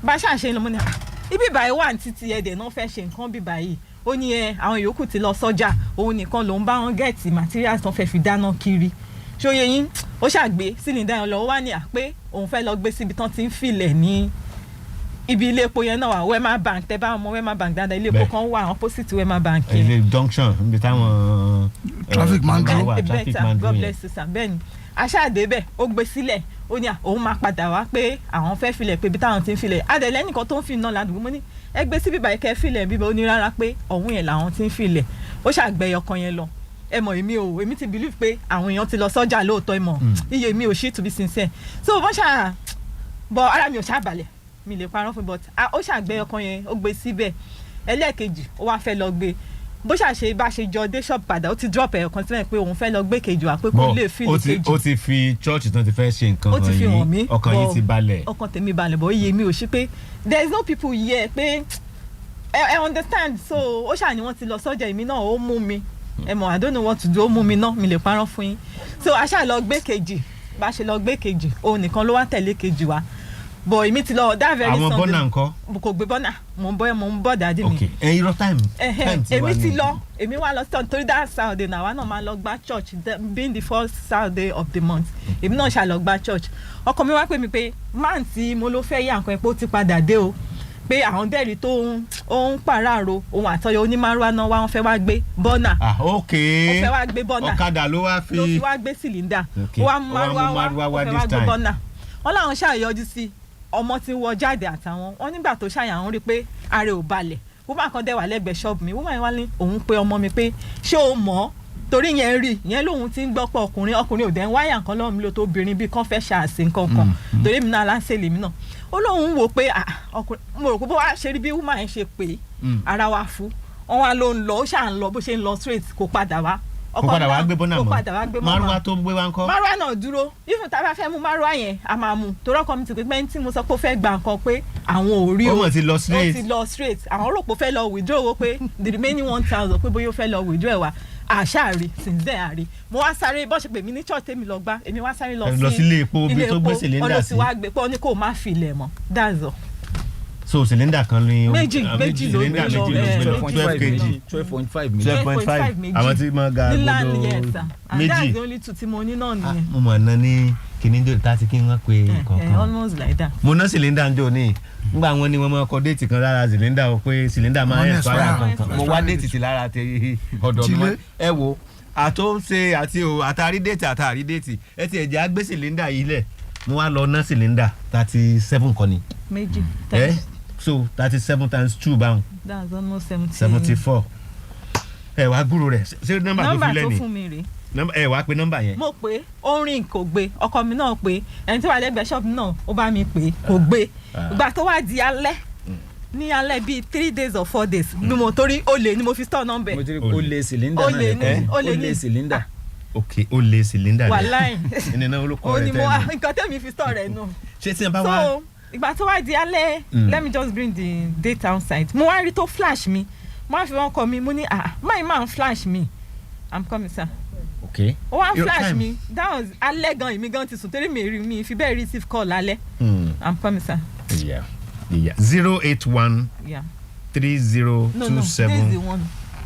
[SPEAKER 10] Bá ṣáà ṣe ń lọ, mo ní, ah, ibi báyìí wà ní títí ẹ̀dẹ̀ náà fẹ́ ṣe nǹkan bí báyìí. Ó ní ẹ àwọn yòókù ti lọ sọ́jà, òun nìkan lòún bá wọn get materials tán fẹ́ fi dáná kiri. Ṣóye yín? Ó ṣàgbé cylinder yẹn lọ, ó wá ní à pé òun fẹ́ lọ gbé síbi tán ti ń filẹ̀ ní ibi ilé epo yẹn náà wà, Wema Bank. Tẹ bá ọmọ Wema Bank dáadáa, ilé epo
[SPEAKER 2] Bẹ́ẹ̀.
[SPEAKER 10] kan wà opposite Wema Bank yẹn.
[SPEAKER 2] Ilé junction níbi táwọn
[SPEAKER 1] Traffic man dúró.
[SPEAKER 2] wà, traffic
[SPEAKER 10] Better
[SPEAKER 2] man
[SPEAKER 10] God
[SPEAKER 2] dúró yẹn.
[SPEAKER 10] bless you, sir. Bẹ́ẹ̀ ni, aṣáàdé bẹ́ẹ̀, ó gbé sílẹ̀, ó ní à, òun máa padà wá, pé àwọn fẹ́ filẹ̀, pé ibi táwọn ti ń filẹ̀ adẹ̀lẹ́ nìkan tó ń fi iná ládùúgbò. Mo ní ẹ gbé síbí báyìí kẹ́ filẹ̀ bíbẹ̀. Ó ní rárá, pé ọ̀hún yẹn làwọn ti ń filẹ̀. Ó ṣàgbẹ̀yọ kan yẹn lọ. Ẹ mọ̀, èmi ò, èmi ti believe pé àwọn èèyàn ti lọ sọ́jà lóòótọ́. Ẹ mọ̀, iye mi ò ṣí, to be sincere. So wọ́n ṣáà bọ, ara mi ò ṣáà balẹ̀, mi lè parọ́ fún, but ah, ó ṣàgbé ọkàn yẹn, ó gbé síbẹ̀. Ẹlẹ́ẹ̀kejì, ó wá fẹ́ lọ gbé. Bó ṣàṣe bá ṣe jọ dé shop padà, ó ti drop ẹ̀ kan sílẹ̀ pé òun fẹ́ lọ gbé kejì wá, pé kó
[SPEAKER 2] Bọ́,
[SPEAKER 10] lè fi
[SPEAKER 2] ó ti
[SPEAKER 10] kejì.
[SPEAKER 2] Ó ti fi church tán ti fẹ́ ṣe nǹkan
[SPEAKER 10] Ó ti fi hàn mí.
[SPEAKER 2] yín, ọkàn yín
[SPEAKER 10] Bọ́,
[SPEAKER 2] ti balẹ̀.
[SPEAKER 10] Ọkàn tèmi balẹ̀, bọ́ iye mi ò ṣí pé there is no people here, pé ẹ understand. So ó ṣàní wọ́n ti lọ sọ́jà, èmi náà ó mú mi, ẹ mọ̀, I don't know what to do, ó mú mi náà, mi lè parọ́ fún yín. So a ṣáà lọ gbé kejì. Bá a ṣe lọ gbé kejì, òun nìkan ló wá tẹ̀lé kejì wa, bọ̀ èmi ti lọ that very
[SPEAKER 2] Àwọn
[SPEAKER 10] Sunday.
[SPEAKER 2] burner ńkọ́?
[SPEAKER 10] Kò gbé burner. Mò ń bọ̀, mò ń bọ̀, daddy mi.
[SPEAKER 2] Ok, ẹ irọ́, time
[SPEAKER 10] Ẹhẹ́n,
[SPEAKER 2] time ti wà
[SPEAKER 10] èmi ti
[SPEAKER 2] ní.
[SPEAKER 10] lọ, èmi wá lọ sí ọ̀n, torí that Saturday náà, àwa náà máa lọ gbá church, being the first Saturday of the month. Èmi náà ṣàlọ gbá church. Ọkọ mi wá pè mí pé man tí mo ló fẹ́ yá nǹkan ẹ̀, pé ó ti padà dé o, pé àwọn dẹ́rì tó ń, ó ń pàráàrò òun àtọyọ onímàrúwá náà wá, wọ́n fẹ́ wá gbé burner.
[SPEAKER 2] Ah, ok.
[SPEAKER 10] Ó fẹ́ wá gbé burner.
[SPEAKER 2] Ọ̀kadà ló wá fi
[SPEAKER 10] Ló fi wá gbé cylinder.
[SPEAKER 2] Ok.
[SPEAKER 10] Ó wá mú
[SPEAKER 2] Ó wá mú
[SPEAKER 10] márúwá wá,
[SPEAKER 2] márúwá
[SPEAKER 10] ó
[SPEAKER 2] wá
[SPEAKER 10] fẹ́
[SPEAKER 2] this
[SPEAKER 10] wá gbé
[SPEAKER 2] time.
[SPEAKER 10] burner. Wọ́n láwọn ṣàyọjú sí ọmọ tí ń wọ jáde àtàwọn wọn. Nígbà tó ṣàyà, àwọn rí i pé ara ò balẹ̀. Woman kan dẹ̀ wà lẹ́gbẹ̀ẹ́ ṣọ́ọ̀bù mi. Woman yẹn wá ní òun pé ọmọ mi pé ṣé o mọ̀ ọ́, torí yẹn rí yẹn lòun ti ń gbọ́ pé ọkùnrin, ọkùnrin ò dẹ̀ ń wáyà nǹkan lọ́wọ́ mi ló tó obìnrin bíi kán fẹ́ ṣàṣì nǹkan kan, torí mi náà aláṣẹ lèmi náà. Ó lóun wò pé, ah, ọkùnrin, mo rò pé bó wá ṣe rí bí woman yẹn ṣe pé ara wa fún wọn wá ló ń lọ, ó ṣà ń lọ, bó ṣe ń lọ straight, kò padà wá.
[SPEAKER 2] Kò padà wá gbé bọ́nà
[SPEAKER 10] kò
[SPEAKER 2] mọ́.
[SPEAKER 10] padà wá gbé mọ́.
[SPEAKER 2] Márúwá tó gbé wá ńkọ́?
[SPEAKER 10] Márúwá náà dúró. Even tá a bá fẹ́ mú márúwá yẹn, a máa mú, torí ọkọ mi ti pé pé tí mo sọ pé ó fẹ́ gba nǹkan pé àwọn ò rí.
[SPEAKER 2] Ó mọ̀ ti lọ straight.
[SPEAKER 10] Ó ti lọ straight. Àwọn rò pé ó fẹ́ lọ withdraw owó, pé the remaining 1,000, pé bóyá ó fẹ́ lọ withdraw ẹ̀ wá. Àṣà rí since then àrí. Mo wá sáré bó ṣe pè mí ní church tèmi lọ gbá, èmi wá sáré lọ
[SPEAKER 2] Ẹ lọ sí ilé epo ibi tó gbé cylinder
[SPEAKER 10] ọlọ́sí
[SPEAKER 2] sí.
[SPEAKER 10] wá gbé pé ó ní kó má fi ilẹ̀ mọ́, that's all.
[SPEAKER 2] So cylinder kan ní
[SPEAKER 10] Méjì, méjì ló
[SPEAKER 2] cylinder
[SPEAKER 10] gbé lọ,
[SPEAKER 2] méjì ló gbé lọ,
[SPEAKER 10] méjì.
[SPEAKER 2] 12 kg.
[SPEAKER 9] 12.5 million.
[SPEAKER 2] 12.5.
[SPEAKER 10] Méjì.
[SPEAKER 2] Àwọn tí mo ga
[SPEAKER 10] Nílá
[SPEAKER 2] gbọdọ̀
[SPEAKER 10] nìyẹn sir, and that's
[SPEAKER 2] méjì.
[SPEAKER 10] the only two tí mo ní náà nìyẹn.
[SPEAKER 2] Mo mọ̀ ná ní kíní jò tá ti kí wọ́n pe kankan.
[SPEAKER 10] Almost like that.
[SPEAKER 2] Mo ná cylinder ń jò ní ngbà wọn ni wọ́n máa kọ déètì kan lára cylinder o, pé cylinder máa
[SPEAKER 1] Wọ́n
[SPEAKER 2] ń
[SPEAKER 1] ní
[SPEAKER 2] expire
[SPEAKER 1] expire.
[SPEAKER 2] kankan. Mo wá déètì sí lára tẹ ọ̀dọ̀ mi.
[SPEAKER 1] Tilé.
[SPEAKER 2] Ẹ wo àtúnṣe àti o àtàrí déètì àtàrí déètì, ẹ ti ẹ̀jẹ̀ á gbé cylinder yìí lẹ̀. Mo wá lọ ná cylinder 37 kan ni.
[SPEAKER 10] Méjì.
[SPEAKER 2] Ẹ so 37 times two báwọn.
[SPEAKER 10] That's almost 70.
[SPEAKER 2] 74. Ẹ wá gbúrò rẹ, ṣé nọ́mbà tó
[SPEAKER 10] Nọ́mbà
[SPEAKER 2] fi
[SPEAKER 10] tó
[SPEAKER 2] lẹ́ni
[SPEAKER 10] fún mi rèé.
[SPEAKER 2] Ẹ wá pe nọ́mbà yẹn.
[SPEAKER 10] Mo pé orin kò gbé, ọkọ mi náà pé, ẹni tí wàá lẹ́gbẹ̀ẹ́ ṣọ́ọ̀bù náà ó bá mi pé kò gbé. Ìgbà tó wá di alẹ́, ní alẹ́ bíi 3 days or 4 days ni mo torí olè ni mo fi store number.
[SPEAKER 9] Mo ti rí ó lé cylinder
[SPEAKER 10] Ó
[SPEAKER 9] náà
[SPEAKER 10] lé ní-
[SPEAKER 9] lẹ́kọ̀ọ́
[SPEAKER 10] ó
[SPEAKER 9] ó
[SPEAKER 10] lé
[SPEAKER 9] lé
[SPEAKER 10] ní-
[SPEAKER 9] cylinder.
[SPEAKER 2] Ok, ó lé cylinder rẹ.
[SPEAKER 10] Wàláì.
[SPEAKER 2] Ẹni náà olùkọ́
[SPEAKER 10] Ó
[SPEAKER 2] rẹ
[SPEAKER 10] ní mo
[SPEAKER 2] tẹ́
[SPEAKER 10] wá
[SPEAKER 2] ẹ.
[SPEAKER 10] nǹkan tẹ́mi fi store rẹ̀ nù.
[SPEAKER 2] Ṣé tí ẹ bá wá.
[SPEAKER 10] So ìgbà tó wá di alẹ́, let me just bring the data outside. Mo wá rí tó flash mi, mo wá fi wọn kọ mi, mo ní, "Ah, máì máa ń flash mi." I'm coming, sir.
[SPEAKER 2] Ok.
[SPEAKER 10] Ó wá
[SPEAKER 2] Your
[SPEAKER 10] flash
[SPEAKER 2] time.
[SPEAKER 10] mi. That was alẹ́ gan, èmi gan ti sùn torí mi rí mi fi bẹ́ẹ̀ receive call lálẹ́. I'm coming, sir.
[SPEAKER 2] Yeah, 081 30
[SPEAKER 10] No,
[SPEAKER 2] 2
[SPEAKER 10] no, this is the
[SPEAKER 2] 7.
[SPEAKER 10] one.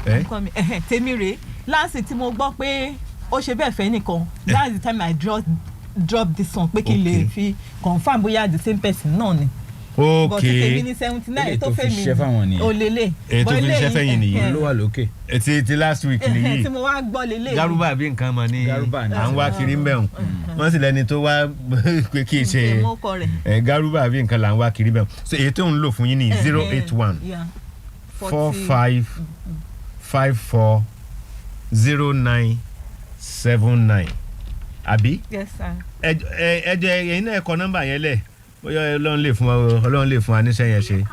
[SPEAKER 2] Eh?
[SPEAKER 10] I'm coming. Tèmi rèé. Last tí mo gbọ́ pé ó ṣe bẹ́ẹ̀ fẹ́ nìkan, that's the time I drop this one pé kí n lè fi confirm bóyá the same person náà ni. But tèmi ní 79
[SPEAKER 9] Eléyìí
[SPEAKER 10] tó
[SPEAKER 9] tó fi
[SPEAKER 10] fẹ́ mi
[SPEAKER 9] ṣiṣẹ́ fáwọn nìyẹn.
[SPEAKER 10] ò lélẹ̀.
[SPEAKER 2] Èyí tó fi ṣiṣẹ́ fẹ́yìn nìyí.
[SPEAKER 9] Ló wà lókè.
[SPEAKER 2] Ti last week nìyí.
[SPEAKER 10] Tí mo wá gbọ́ lélẹ̀.
[SPEAKER 2] Garuba bí nǹkan mọ̀ ní
[SPEAKER 9] Garuba ni.
[SPEAKER 2] à ń wá kiri ń bẹ̀rùn, wọ́n sì lẹ́ni tó wá pé kí n ṣe
[SPEAKER 10] Ǹjẹ́ mo kọ rẹ̀.
[SPEAKER 2] Garuba bí nǹkan là ń wá kiri bẹ̀rùn. So èyí tó ń lò fún yín ní 081 45 54 09 79, àbí?
[SPEAKER 10] Yes, sir.
[SPEAKER 2] Ẹ ẹ jẹ́ ẹ̀yin náà ẹ kọ nọ́mbà yẹn lẹ̀, bóyá Ọlọ́run lè fún wa, Ọlọ́run lè fún wa níṣẹ́ yẹn ṣe.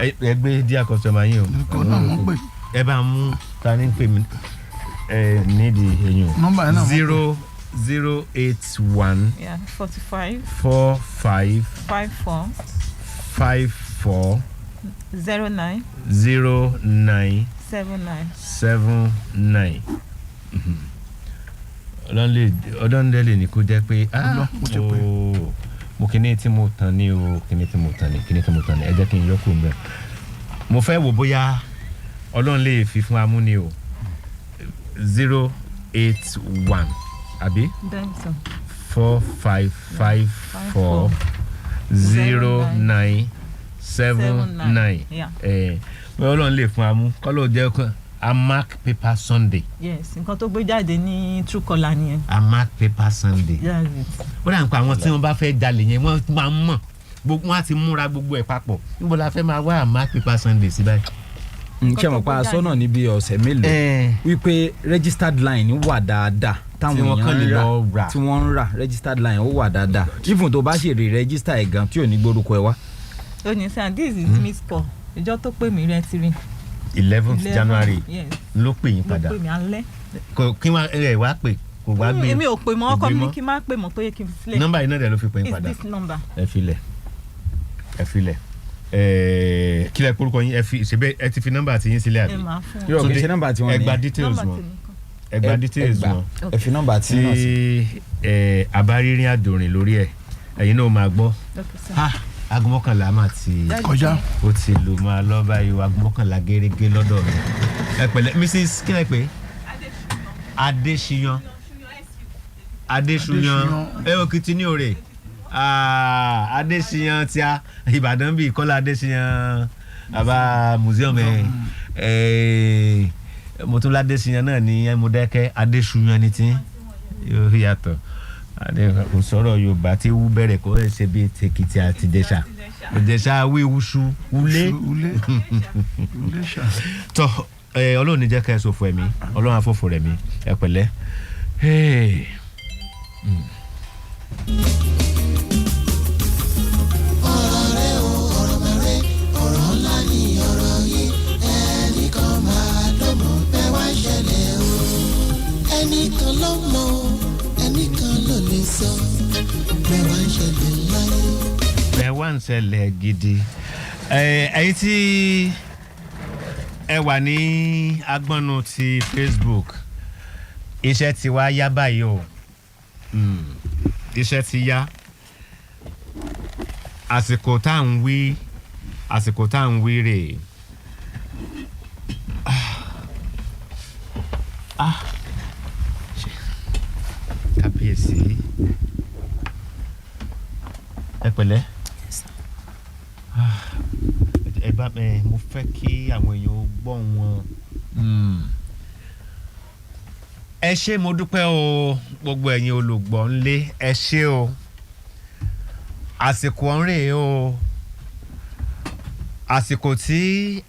[SPEAKER 2] Ẹ gbé díà customer yín o.
[SPEAKER 1] Nǹkan náà wọ́n pè.
[SPEAKER 2] Ẹ bá mú ta ní pè mí ẹ nídìí eyín o.
[SPEAKER 1] Nọ́mbà yẹn náà wọ́n pè.
[SPEAKER 2] 0081
[SPEAKER 10] Yeah, 45
[SPEAKER 2] 45
[SPEAKER 10] 54
[SPEAKER 2] 54
[SPEAKER 10] 09
[SPEAKER 2] 09
[SPEAKER 10] 79.
[SPEAKER 2] 79. Ọlọ́run lè ní kó jẹ́ pé ah,
[SPEAKER 1] mo ti pè.
[SPEAKER 2] ooo, mo kíní tí mo tàn ní o, kíní tí mo tàn ní, kíní tí mo tàn ní, ẹ jẹ́ kí n yọ kúrò mbẹ́. Mo fẹ́ wò bóyá Ọlọ́run lè fi fún amú ni o. 081, àbí?
[SPEAKER 10] Then so.
[SPEAKER 2] 4 5 5 4 09 79.
[SPEAKER 10] Yeah.
[SPEAKER 2] Ẹ Ọlọ́run lè fún amú kọ́ ló jẹ́ kó Amac Paper Sunday.
[SPEAKER 10] Yes, nǹkan tó gbé jáde ní Truecaller nìyẹn.
[SPEAKER 2] Amac Paper Sunday.
[SPEAKER 10] That's it.
[SPEAKER 2] Ó dà ń pa àwọn tí wọ́n bá fẹ́ jalè yẹn, wọ́n máa ń mọ̀ gbogbo wọn á ti múra gbogbo ẹ̀ papọ̀. Níbo la fẹ́ máa wá Amac Paper Sunday sí báyìí?
[SPEAKER 9] Ṣé mo pa aṣọ náà níbi ọ̀sẹ̀ mélòó wípé registered line wà dáadáa táwọn
[SPEAKER 2] Tí wọ́n kàn
[SPEAKER 9] èèyàn
[SPEAKER 2] lè
[SPEAKER 9] ń
[SPEAKER 2] lọ rà.
[SPEAKER 9] rà, tí wọ́n ń rà. Registered line ó wà dáadáa, even tó bá ṣe rí register ẹ̀ gan tí ò ní gbórúkọ ẹ wá.
[SPEAKER 10] Ó ní sir, this is miss call ìjọ tó pè mí rẹ ti rí.
[SPEAKER 2] 11th January
[SPEAKER 10] Yes.
[SPEAKER 2] ló pè yín
[SPEAKER 10] Ló
[SPEAKER 2] padà.
[SPEAKER 10] pè mí alẹ́.
[SPEAKER 2] Kò kí wọ́n ẹ wá pè kò wá gbé.
[SPEAKER 10] Èmi ò pè mọ́,
[SPEAKER 2] Kò
[SPEAKER 10] ọkọ
[SPEAKER 2] gbé
[SPEAKER 10] mi ní
[SPEAKER 2] mọ́.
[SPEAKER 10] kí n má pè mọ́, pé kí n fi sílẹ̀.
[SPEAKER 2] Nọ́mbà yìí náà dẹ̀ ló fi pè yín
[SPEAKER 10] It's
[SPEAKER 2] padà.
[SPEAKER 10] this number.
[SPEAKER 2] Ẹ filẹ̀, ẹ filẹ̀, ẹ kílẹ̀ kórúkọ yín, ẹ fi ṣebí ẹ ti fi nọ́mbà tí yín sílẹ̀, àbí?
[SPEAKER 10] Ẹ máa fún wọn.
[SPEAKER 9] Irọ́, kì í ṣe nọ́mbà tiwọn
[SPEAKER 2] Ẹ gba
[SPEAKER 9] nìyẹn.
[SPEAKER 2] details
[SPEAKER 10] Nọ́mbà
[SPEAKER 2] wọn.
[SPEAKER 10] tèmi kọ́.
[SPEAKER 2] Ẹ gba details
[SPEAKER 9] Ẹ gbà.
[SPEAKER 2] wọn.
[SPEAKER 9] Ẹ fi nọ́mbà tí náà sí.
[SPEAKER 2] Tí ẹ abárírin àdòrìn lórí ẹ, ẹ̀yin náà máa gbọ́.
[SPEAKER 10] Okay, sir.
[SPEAKER 2] Ah, aago 11 máa ti
[SPEAKER 1] Kọjá.
[SPEAKER 2] Ó ti lù máa lọ báyìí o, aago 11 gẹ́gẹ́ lọ́dọ̀ mi. Ẹ pẹ̀lẹ́, Mrs kílẹ̀ pé Adéṣiyàn, Adéṣuyàn, ẹ ò kìtì ní òrè. Ah, Adéṣiyàn tí a Ìbàdàn bíi Kọ́lá Adéṣiyàn àbá museum ẹ ẹ mo tún ládéṣiyàn náà ní Ẹmúdẹ́kẹ́. Adéṣuyàn ni tí yóò yàtọ̀. Kò sọ̀rọ̀ Yorùbá tí wú bẹ̀rẹ̀ kó ẹ̀ ṣe bíi tèkìtì àti Ìjẹ̀ṣà, Ìjẹ̀ṣà wíwúṣu wúlé.
[SPEAKER 1] Ulé ulé ṣá.
[SPEAKER 2] Tọ ẹ, Ọlọ́run ní jẹ́ ká ẹ ṣòfò ẹ̀mí, Ọlọ́run àfòfò rẹ̀ mí. Ẹ pẹ̀lẹ́. Hey.
[SPEAKER 11] Ọ̀rọ̀ rẹ̀ o, ọ̀rọ̀ mẹ́rẹ̀, ọ̀rọ̀ ńlá ni ọ̀rọ̀ yìí. Ẹnìkan máa ló mọ̀ pé wá ń ṣẹlẹ̀ o.
[SPEAKER 2] Nǹkan ń ṣẹlẹ̀ gidi. Ẹ̀yin tí ẹ wà ní agbọ́nu ti Facebook, iṣẹ́ ti wá yá báyìí o. Iṣẹ́ ti yá. Àsìkò tá à ń wí, àsìkò tá à ń wí rèé. Ah, kábíyèsí, ẹ pẹ̀lẹ́. Ah, ẹ bá ẹ, mo fẹ́ kí àwọn èèyàn ó gbọ́ wọn. Ẹ ṣé, mo dúpẹ́ o, gbogbo ẹ̀yin olùgbọ́ ńlé, ẹ ṣé o. Àsìkò ọ̀hún rèé o, àsìkò tí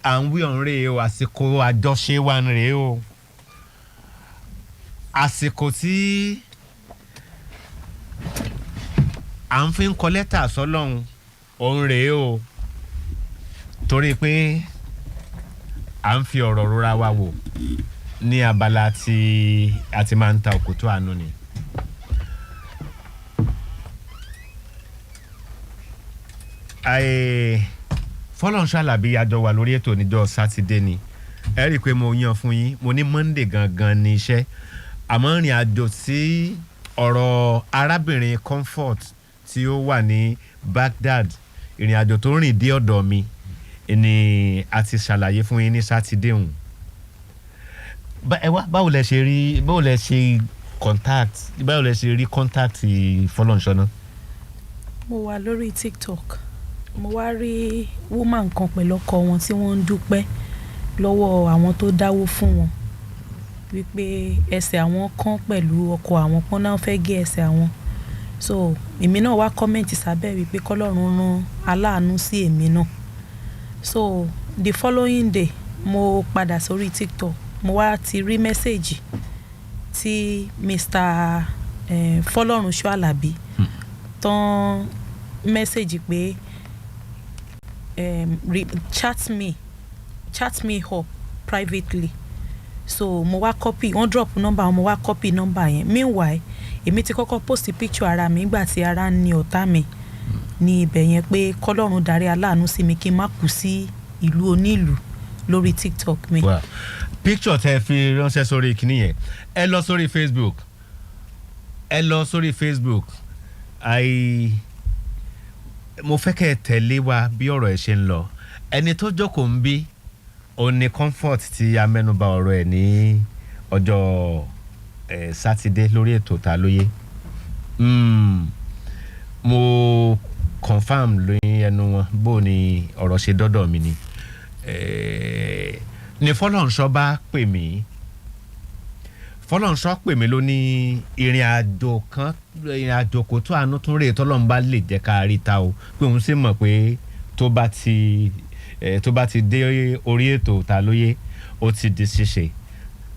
[SPEAKER 2] à ń wí ọ̀hún rèé o, àsìkò àjọṣe wa ń rèé o, àsìkò tí à ń fi ń kọ lẹ́tà sọ́lọ́run òun rèé o, torí pé à ń fi ọ̀rọ̀ rora wa wò ní abala tí a ti máa ń ta òkútó àánú ni. Fọlọ́nṣọ́ Àlàbí àjọ wà lórí ètò níjọ́ Sátidé ni. Ẹ rí i pé mo yan fún yín, mo ní Monday gangan ní iṣẹ́, àmọ́ ìrìn àjò tí ọ̀rọ̀ arábìnrin Comfort tí ó wà ní Baghdad, ìrìn àjò tó rìn dé ọ̀dọ̀ mi ni a ti ṣàlàyé fún yín ní Sátidé hùn. Ẹ wá, báwo lẹ ṣe rí, báwo lẹ ṣe contact, báwo lẹ ṣe rí contact Fọlọ́nṣọ́ náà?
[SPEAKER 12] Mo wà lórí TikTok, mo wá rí woman kan pẹ̀lú ọkọ wọn tí wọ́n ń dúpẹ́ lọ́wọ́ àwọn tó dáwó fún wọn, wípé ẹsẹ̀ àwọn kán pẹ̀lú ọkọ àwọn pọ́n náà fẹ́ gé ẹsẹ̀ àwọn. So èmi náà wá comment sábẹ́ wípé kọ́lọ́run rán aláàánú sí èmi náà. So the following day, mo padà sórí TikTok, mo wá ti rí message tí Mr. Fọlọ́runṣọ́ Àlàbí tán message pé chat me up privately. So mo wá copy, wọ́n drop number wọn, mo wá copy number yẹn. Meanwhile, èmi ti kọ́kọ́ post picture ara mi nígbà tí ara ń ní ọ̀tá mi ní ibẹ̀ yẹn, pé kọ́lọ́run darí aláàánú sí mi kí n má kú sí ìlú onílùú, lórí TikTok mi.
[SPEAKER 2] Wow. Picture tẹ fi ránṣẹ́ sórí kinní yẹn, ẹ lọ sórí Facebook, ẹ lọ sórí Facebook. Mo fẹ́ kẹ́ ẹ tẹ̀lé wa bí ọ̀rọ̀ ẹ̀ ṣe ń lọ. Ẹni tó jókòó ń bí òun ni Comfort tí a mẹ́nubà ọ̀rọ̀ ẹ̀ ní ọjọ́ Sátidé lórí ètò Ta Lóye. Mo confirm lóyún ẹnu wọn bó ni ọ̀rọ̀ ṣe dọ́dọ̀ mi ni ní Fọlọ́nṣọ́ bá pè mí. Fọlọ́nṣọ́ pè mí ló ní ìrìn àjò kan, ìrìn àjò kò tó àánú tún rèé, tọ́lọ́run bá lè jẹ́ ká rí ta o, pé òun sì mọ̀ pé tó bá ti dé orí ètò Ta Lóye, ó ti di ṣíṣe.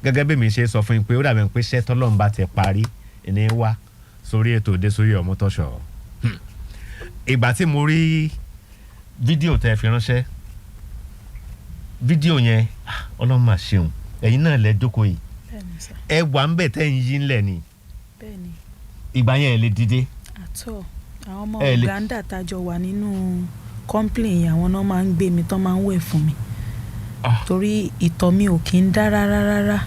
[SPEAKER 2] Gẹ́gẹ́ bí mi ṣe sọ fún yín pé ó dàbí pé iṣẹ́ tọ́lọ́run bá ti parí ní wá sórí ètò dé sórí ọmọtọ́ṣọ̀. Ìgbà tí mo rí fídíò tẹ́ fi ránṣẹ́, fídíò yẹn, Ọlọ́run mà ṣeun, ẹ̀yin náà lẹ jókòó yìí, ẹ wà ń bẹ̀ tẹ́ ń yí ńlẹ̀ ni.
[SPEAKER 12] Bẹ́ẹ̀ni.
[SPEAKER 2] Ìgbà yẹn ẹ lè dìde.
[SPEAKER 12] Àtọ àwọn ọmọ Uganda tájọ wà nínú complain yẹn, àwọn náà máa ń gbé mi tán, máa ń wẹ̀ fún mi, torí ìtọ̀ mi ò kí ń dá rárá rárá,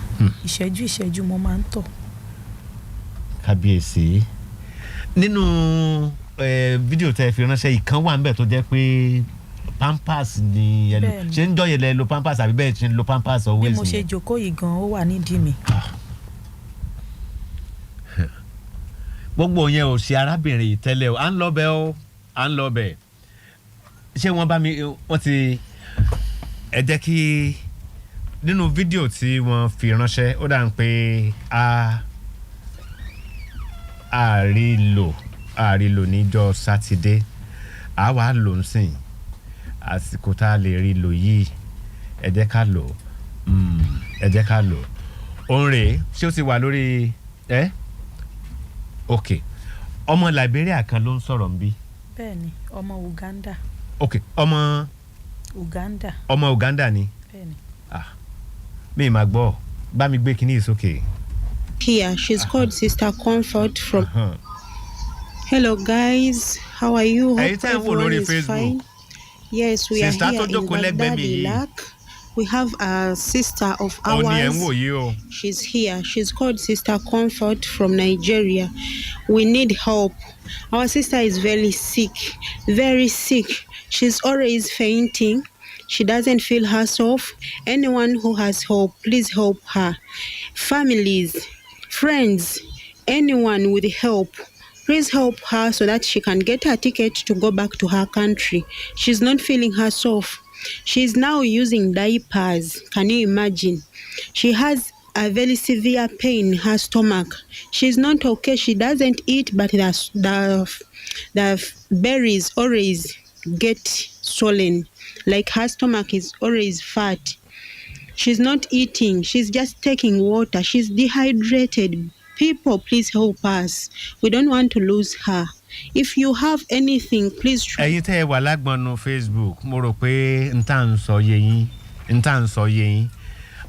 [SPEAKER 12] ìṣẹ́jú ìṣẹ́jú mo máa ń tọ̀.
[SPEAKER 2] Kábíyèsí, nínú fídíò tẹ́ fi ránṣẹ́, ìkan wà ń bẹ̀ tó jẹ́ pé pampers ni ẹ lò. Ṣé ń jọyè lẹ lo pampers àbí bẹ́ẹ̀ ṣe ń lo pampers always?
[SPEAKER 12] Bí mo ṣe jókòó yìí gan, ó wà nídìí mi.
[SPEAKER 2] Gbogbo yẹn ò ṣe arábìnrin yìí tẹ́lẹ̀ o. À ń lọ bẹ́ẹ̀ o, à ń lọ bẹ́ẹ̀. Ṣé wọ́n bá mi, wọ́n ti ẹ jẹ́ kí nínú fídíò tí wọ́n fi ránṣẹ́, ó dà ń pé a rí lò níjọ́ Sátidé, a wà lò ń sìn. Àsìkò tá a lè rí lò yìí, ẹ jẹ́ ká lò, ẹ jẹ́ ká lò. Òun rèé, ṣé ó ti wà lórí ẹ? Ok, ọmọ Liberia kan ló ń sọ̀rọ̀ nbí.
[SPEAKER 12] Bẹ́ẹ̀ni, ọmọ Uganda.
[SPEAKER 2] Ok, ọmọ
[SPEAKER 12] Uganda.
[SPEAKER 2] Ọmọ Uganda ni.
[SPEAKER 12] Bẹ́ẹ̀ni.
[SPEAKER 2] Ah, mi máa gbọ́, bá mi gbé kinní sókè.
[SPEAKER 13] Here, she's called Sister Comfort from. Hello guys, How are you? Hope
[SPEAKER 2] Ẹ̀yin tẹ́ ń wò
[SPEAKER 13] everyone
[SPEAKER 2] lórí
[SPEAKER 13] is
[SPEAKER 2] Facebook.
[SPEAKER 13] fine. Yes, we are
[SPEAKER 2] Sister
[SPEAKER 13] here
[SPEAKER 2] tó
[SPEAKER 13] in
[SPEAKER 2] jókòó lẹ́gbẹ̀ẹ́
[SPEAKER 13] Baghdad,
[SPEAKER 2] mi yìí.
[SPEAKER 13] Iraq. We have a sister of
[SPEAKER 2] Ó ní ẹ̀ ń wò
[SPEAKER 13] ours.
[SPEAKER 2] yìí o.
[SPEAKER 13] She's here. She's called Sister Comfort from Nigeria. We need help. Our sister is very sick, very sick. She's always fainting. She doesn't feel herself. Anyone who has hope, please help her. Families, friends, anyone with help, please help her so that she can get her ticket to go back to her country. She's not feeling herself. She's now using diapers. Can you imagine? She has a very severe pain in her stomach. She's not okay. She doesn't eat, but the berries always get swollen. Like her stomach is always fat. She's not eating. She's just taking water. She's dehydrated. People, please help us. We don't want to lose her. If you have anything, please try.
[SPEAKER 2] Ẹ̀yin tẹ́ ẹ wà lágbọnnu Facebook, mo rò pé n tá ń sọ yé yín, n tá ń sọ yé yín.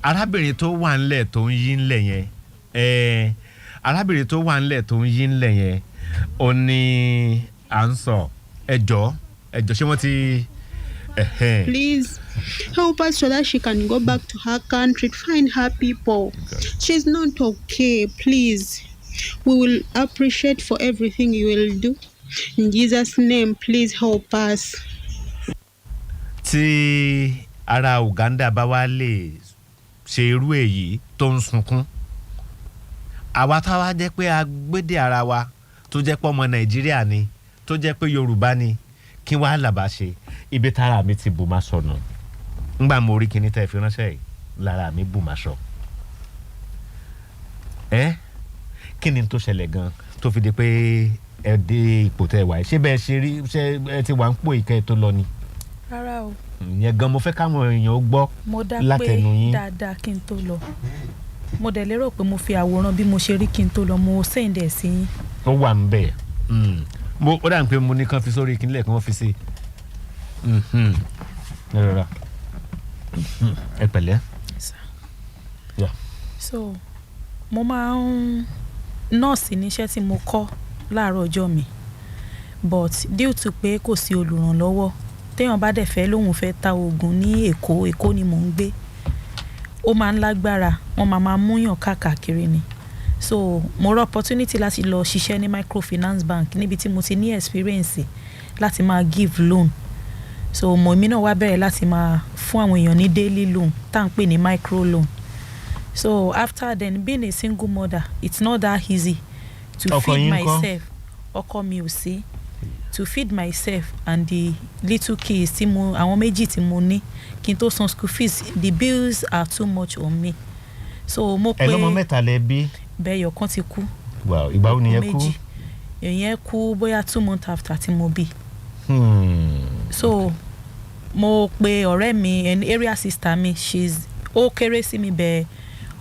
[SPEAKER 2] Arábìnrin tó wà ńlẹ̀ tó ń yí ńlẹ̀ yẹn, ẹ arábìnrin tó wà ńlẹ̀ tó ń yí ńlẹ̀ yẹn, ó ní à ń sọ. Ẹjọ́, ẹjọ́, ṣé wọ́n ti ẹ̀hẹ́n.
[SPEAKER 13] Please help us so that she can go back to her country, find her people. She's not okay. Please. We will appreciate for everything you will do. In Jesus' name, please help us.
[SPEAKER 2] Tí ará Uganda bá wá lè ṣe irú èyí tó ń sunkún, àwa táwa jẹ́ pé agbédè ara wa, tó jẹ́ pé ọmọ Nàìjíríà ni, tó jẹ́ pé Yorùbá ni, kí wàá làbá ṣe? Ibi tára mi ti bù má sọnù ńgbà mo rí kinní tẹ́ fi ránṣẹ́ yìí, lára mi bù má sọ. Ẹ kí ni tó ṣẹlẹ̀ gan tó fi di pé ẹ dé ipò tẹ́ ẹ wà yìí? Ṣé bẹ́ẹ̀ ṣe rí, ṣé ẹ ti wà ń pò ìkẹ́ tó lọ ni?
[SPEAKER 12] Rárá o.
[SPEAKER 2] Ìyẹn gan mo fẹ́ káwọn èèyàn ó gbọ́
[SPEAKER 12] Mo dá pé
[SPEAKER 2] látẹnu yín.
[SPEAKER 12] dáadáa kí n tó lọ. Mo dẹ̀ lérò pé mo fi àwòrán bí mo ṣe rí kí n tó lọ, mo send ẹ̀ sí yín.
[SPEAKER 2] Ó wà ń bẹ̀. Mo ó dà ní pé mo ní kán fi sórí ìkínlẹ̀ kí wọ́n fi sí i. Ẹ rọra. Ẹ pẹ̀lẹ́.
[SPEAKER 12] Yes, sir.
[SPEAKER 2] Yeah.
[SPEAKER 12] So mo máa ń nọ́ọ̀sì níṣẹ́ tí mo kọ́ láàárọ̀ ọjọ́ mi, but due to pé kò sí olùrànlọ́wọ́, téèyàn bá dẹ̀ fẹ́ lóun fẹ́ ta oògùn ní Èkó, Èkó ni mò ń gbé, ó máa ń lágbára, wọ́n máa máa múyàn káàkiri ni. So mo rí opportunity láti lọ ṣiṣẹ́ ní microfinance bank níbi tí mo ti ní experience láti máa give loan. So mo èmi náà wá bẹ̀rẹ̀ láti máa fún àwọn èèyàn ní daily loan tá à ń pè ní micro loan. So after then, being a single mother, it's not that easy to
[SPEAKER 2] Ọkọ
[SPEAKER 12] feed
[SPEAKER 2] yín ńkọ́?
[SPEAKER 12] myself. Ọkọ mi ò sí. To feed myself and the little kids tí mo, àwọn méjì tí mo ní, kí n tó san school fees, the bills are too much on me. So mo
[SPEAKER 2] Ẹ
[SPEAKER 12] pé
[SPEAKER 2] lọ́mọ mẹ́ta lẹ bí?
[SPEAKER 12] Bẹ́ẹ̀, ọ̀kan ti kú.
[SPEAKER 2] Wow, ìgbà wo nìyẹn kú?
[SPEAKER 12] Méjì. Ìyẹn kú bóyá 2 months after tí mo bí. So mo pe ọ̀rẹ́ mi, ẹni area sister mi, she's, ó kéré sí mi bẹ́ẹ̀,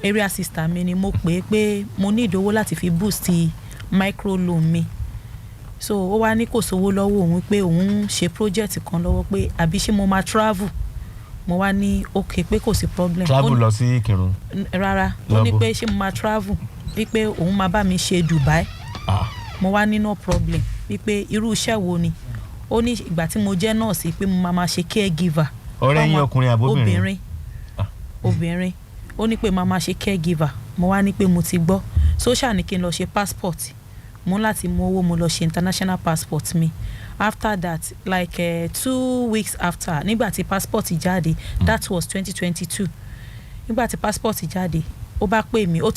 [SPEAKER 12] area sister mi ni. Mo pè é pé mo ní ìdówó láti fi boost micro loan mi. So ó wá ní kò sówó lọ́wọ́ òun, pé òun ń ṣe project kan lọ́wọ́, pé àbí ṣé mo máa travel. Mo wá ní okay, pé kò sí problem.
[SPEAKER 2] Travel lọ sí Ìkìrun?
[SPEAKER 12] Rárá, ó ní
[SPEAKER 2] Lọ́bọ̀.
[SPEAKER 12] pé ṣé mo máa travel, wípé òun máa bá mi ṣe Dubai. Mo wá ní no problem, wípé irú iṣẹ́ wo ni? Ó ní ìgbà tí mo jẹ́ nọ́ọ̀sì, pé mo máa máa ṣe caregiver.
[SPEAKER 2] Ọ̀rẹ́ yín
[SPEAKER 12] fáwọn.
[SPEAKER 2] ọkùnrin àbóbìnrin?
[SPEAKER 12] Obìnrin, obìnrin. Ó ní pé máa máa ṣe caregiver. Mo wá ní pé mo ti gbọ́. So ṣáà ní kí n lọ ṣe passport. Mo ní láti mú owó, mo lọ ṣe international passport mi. After that, like 2 weeks after, nígbà tí passport jáde, that was 2022, nígbà tí passport jáde, ó bá pè mí, ó ti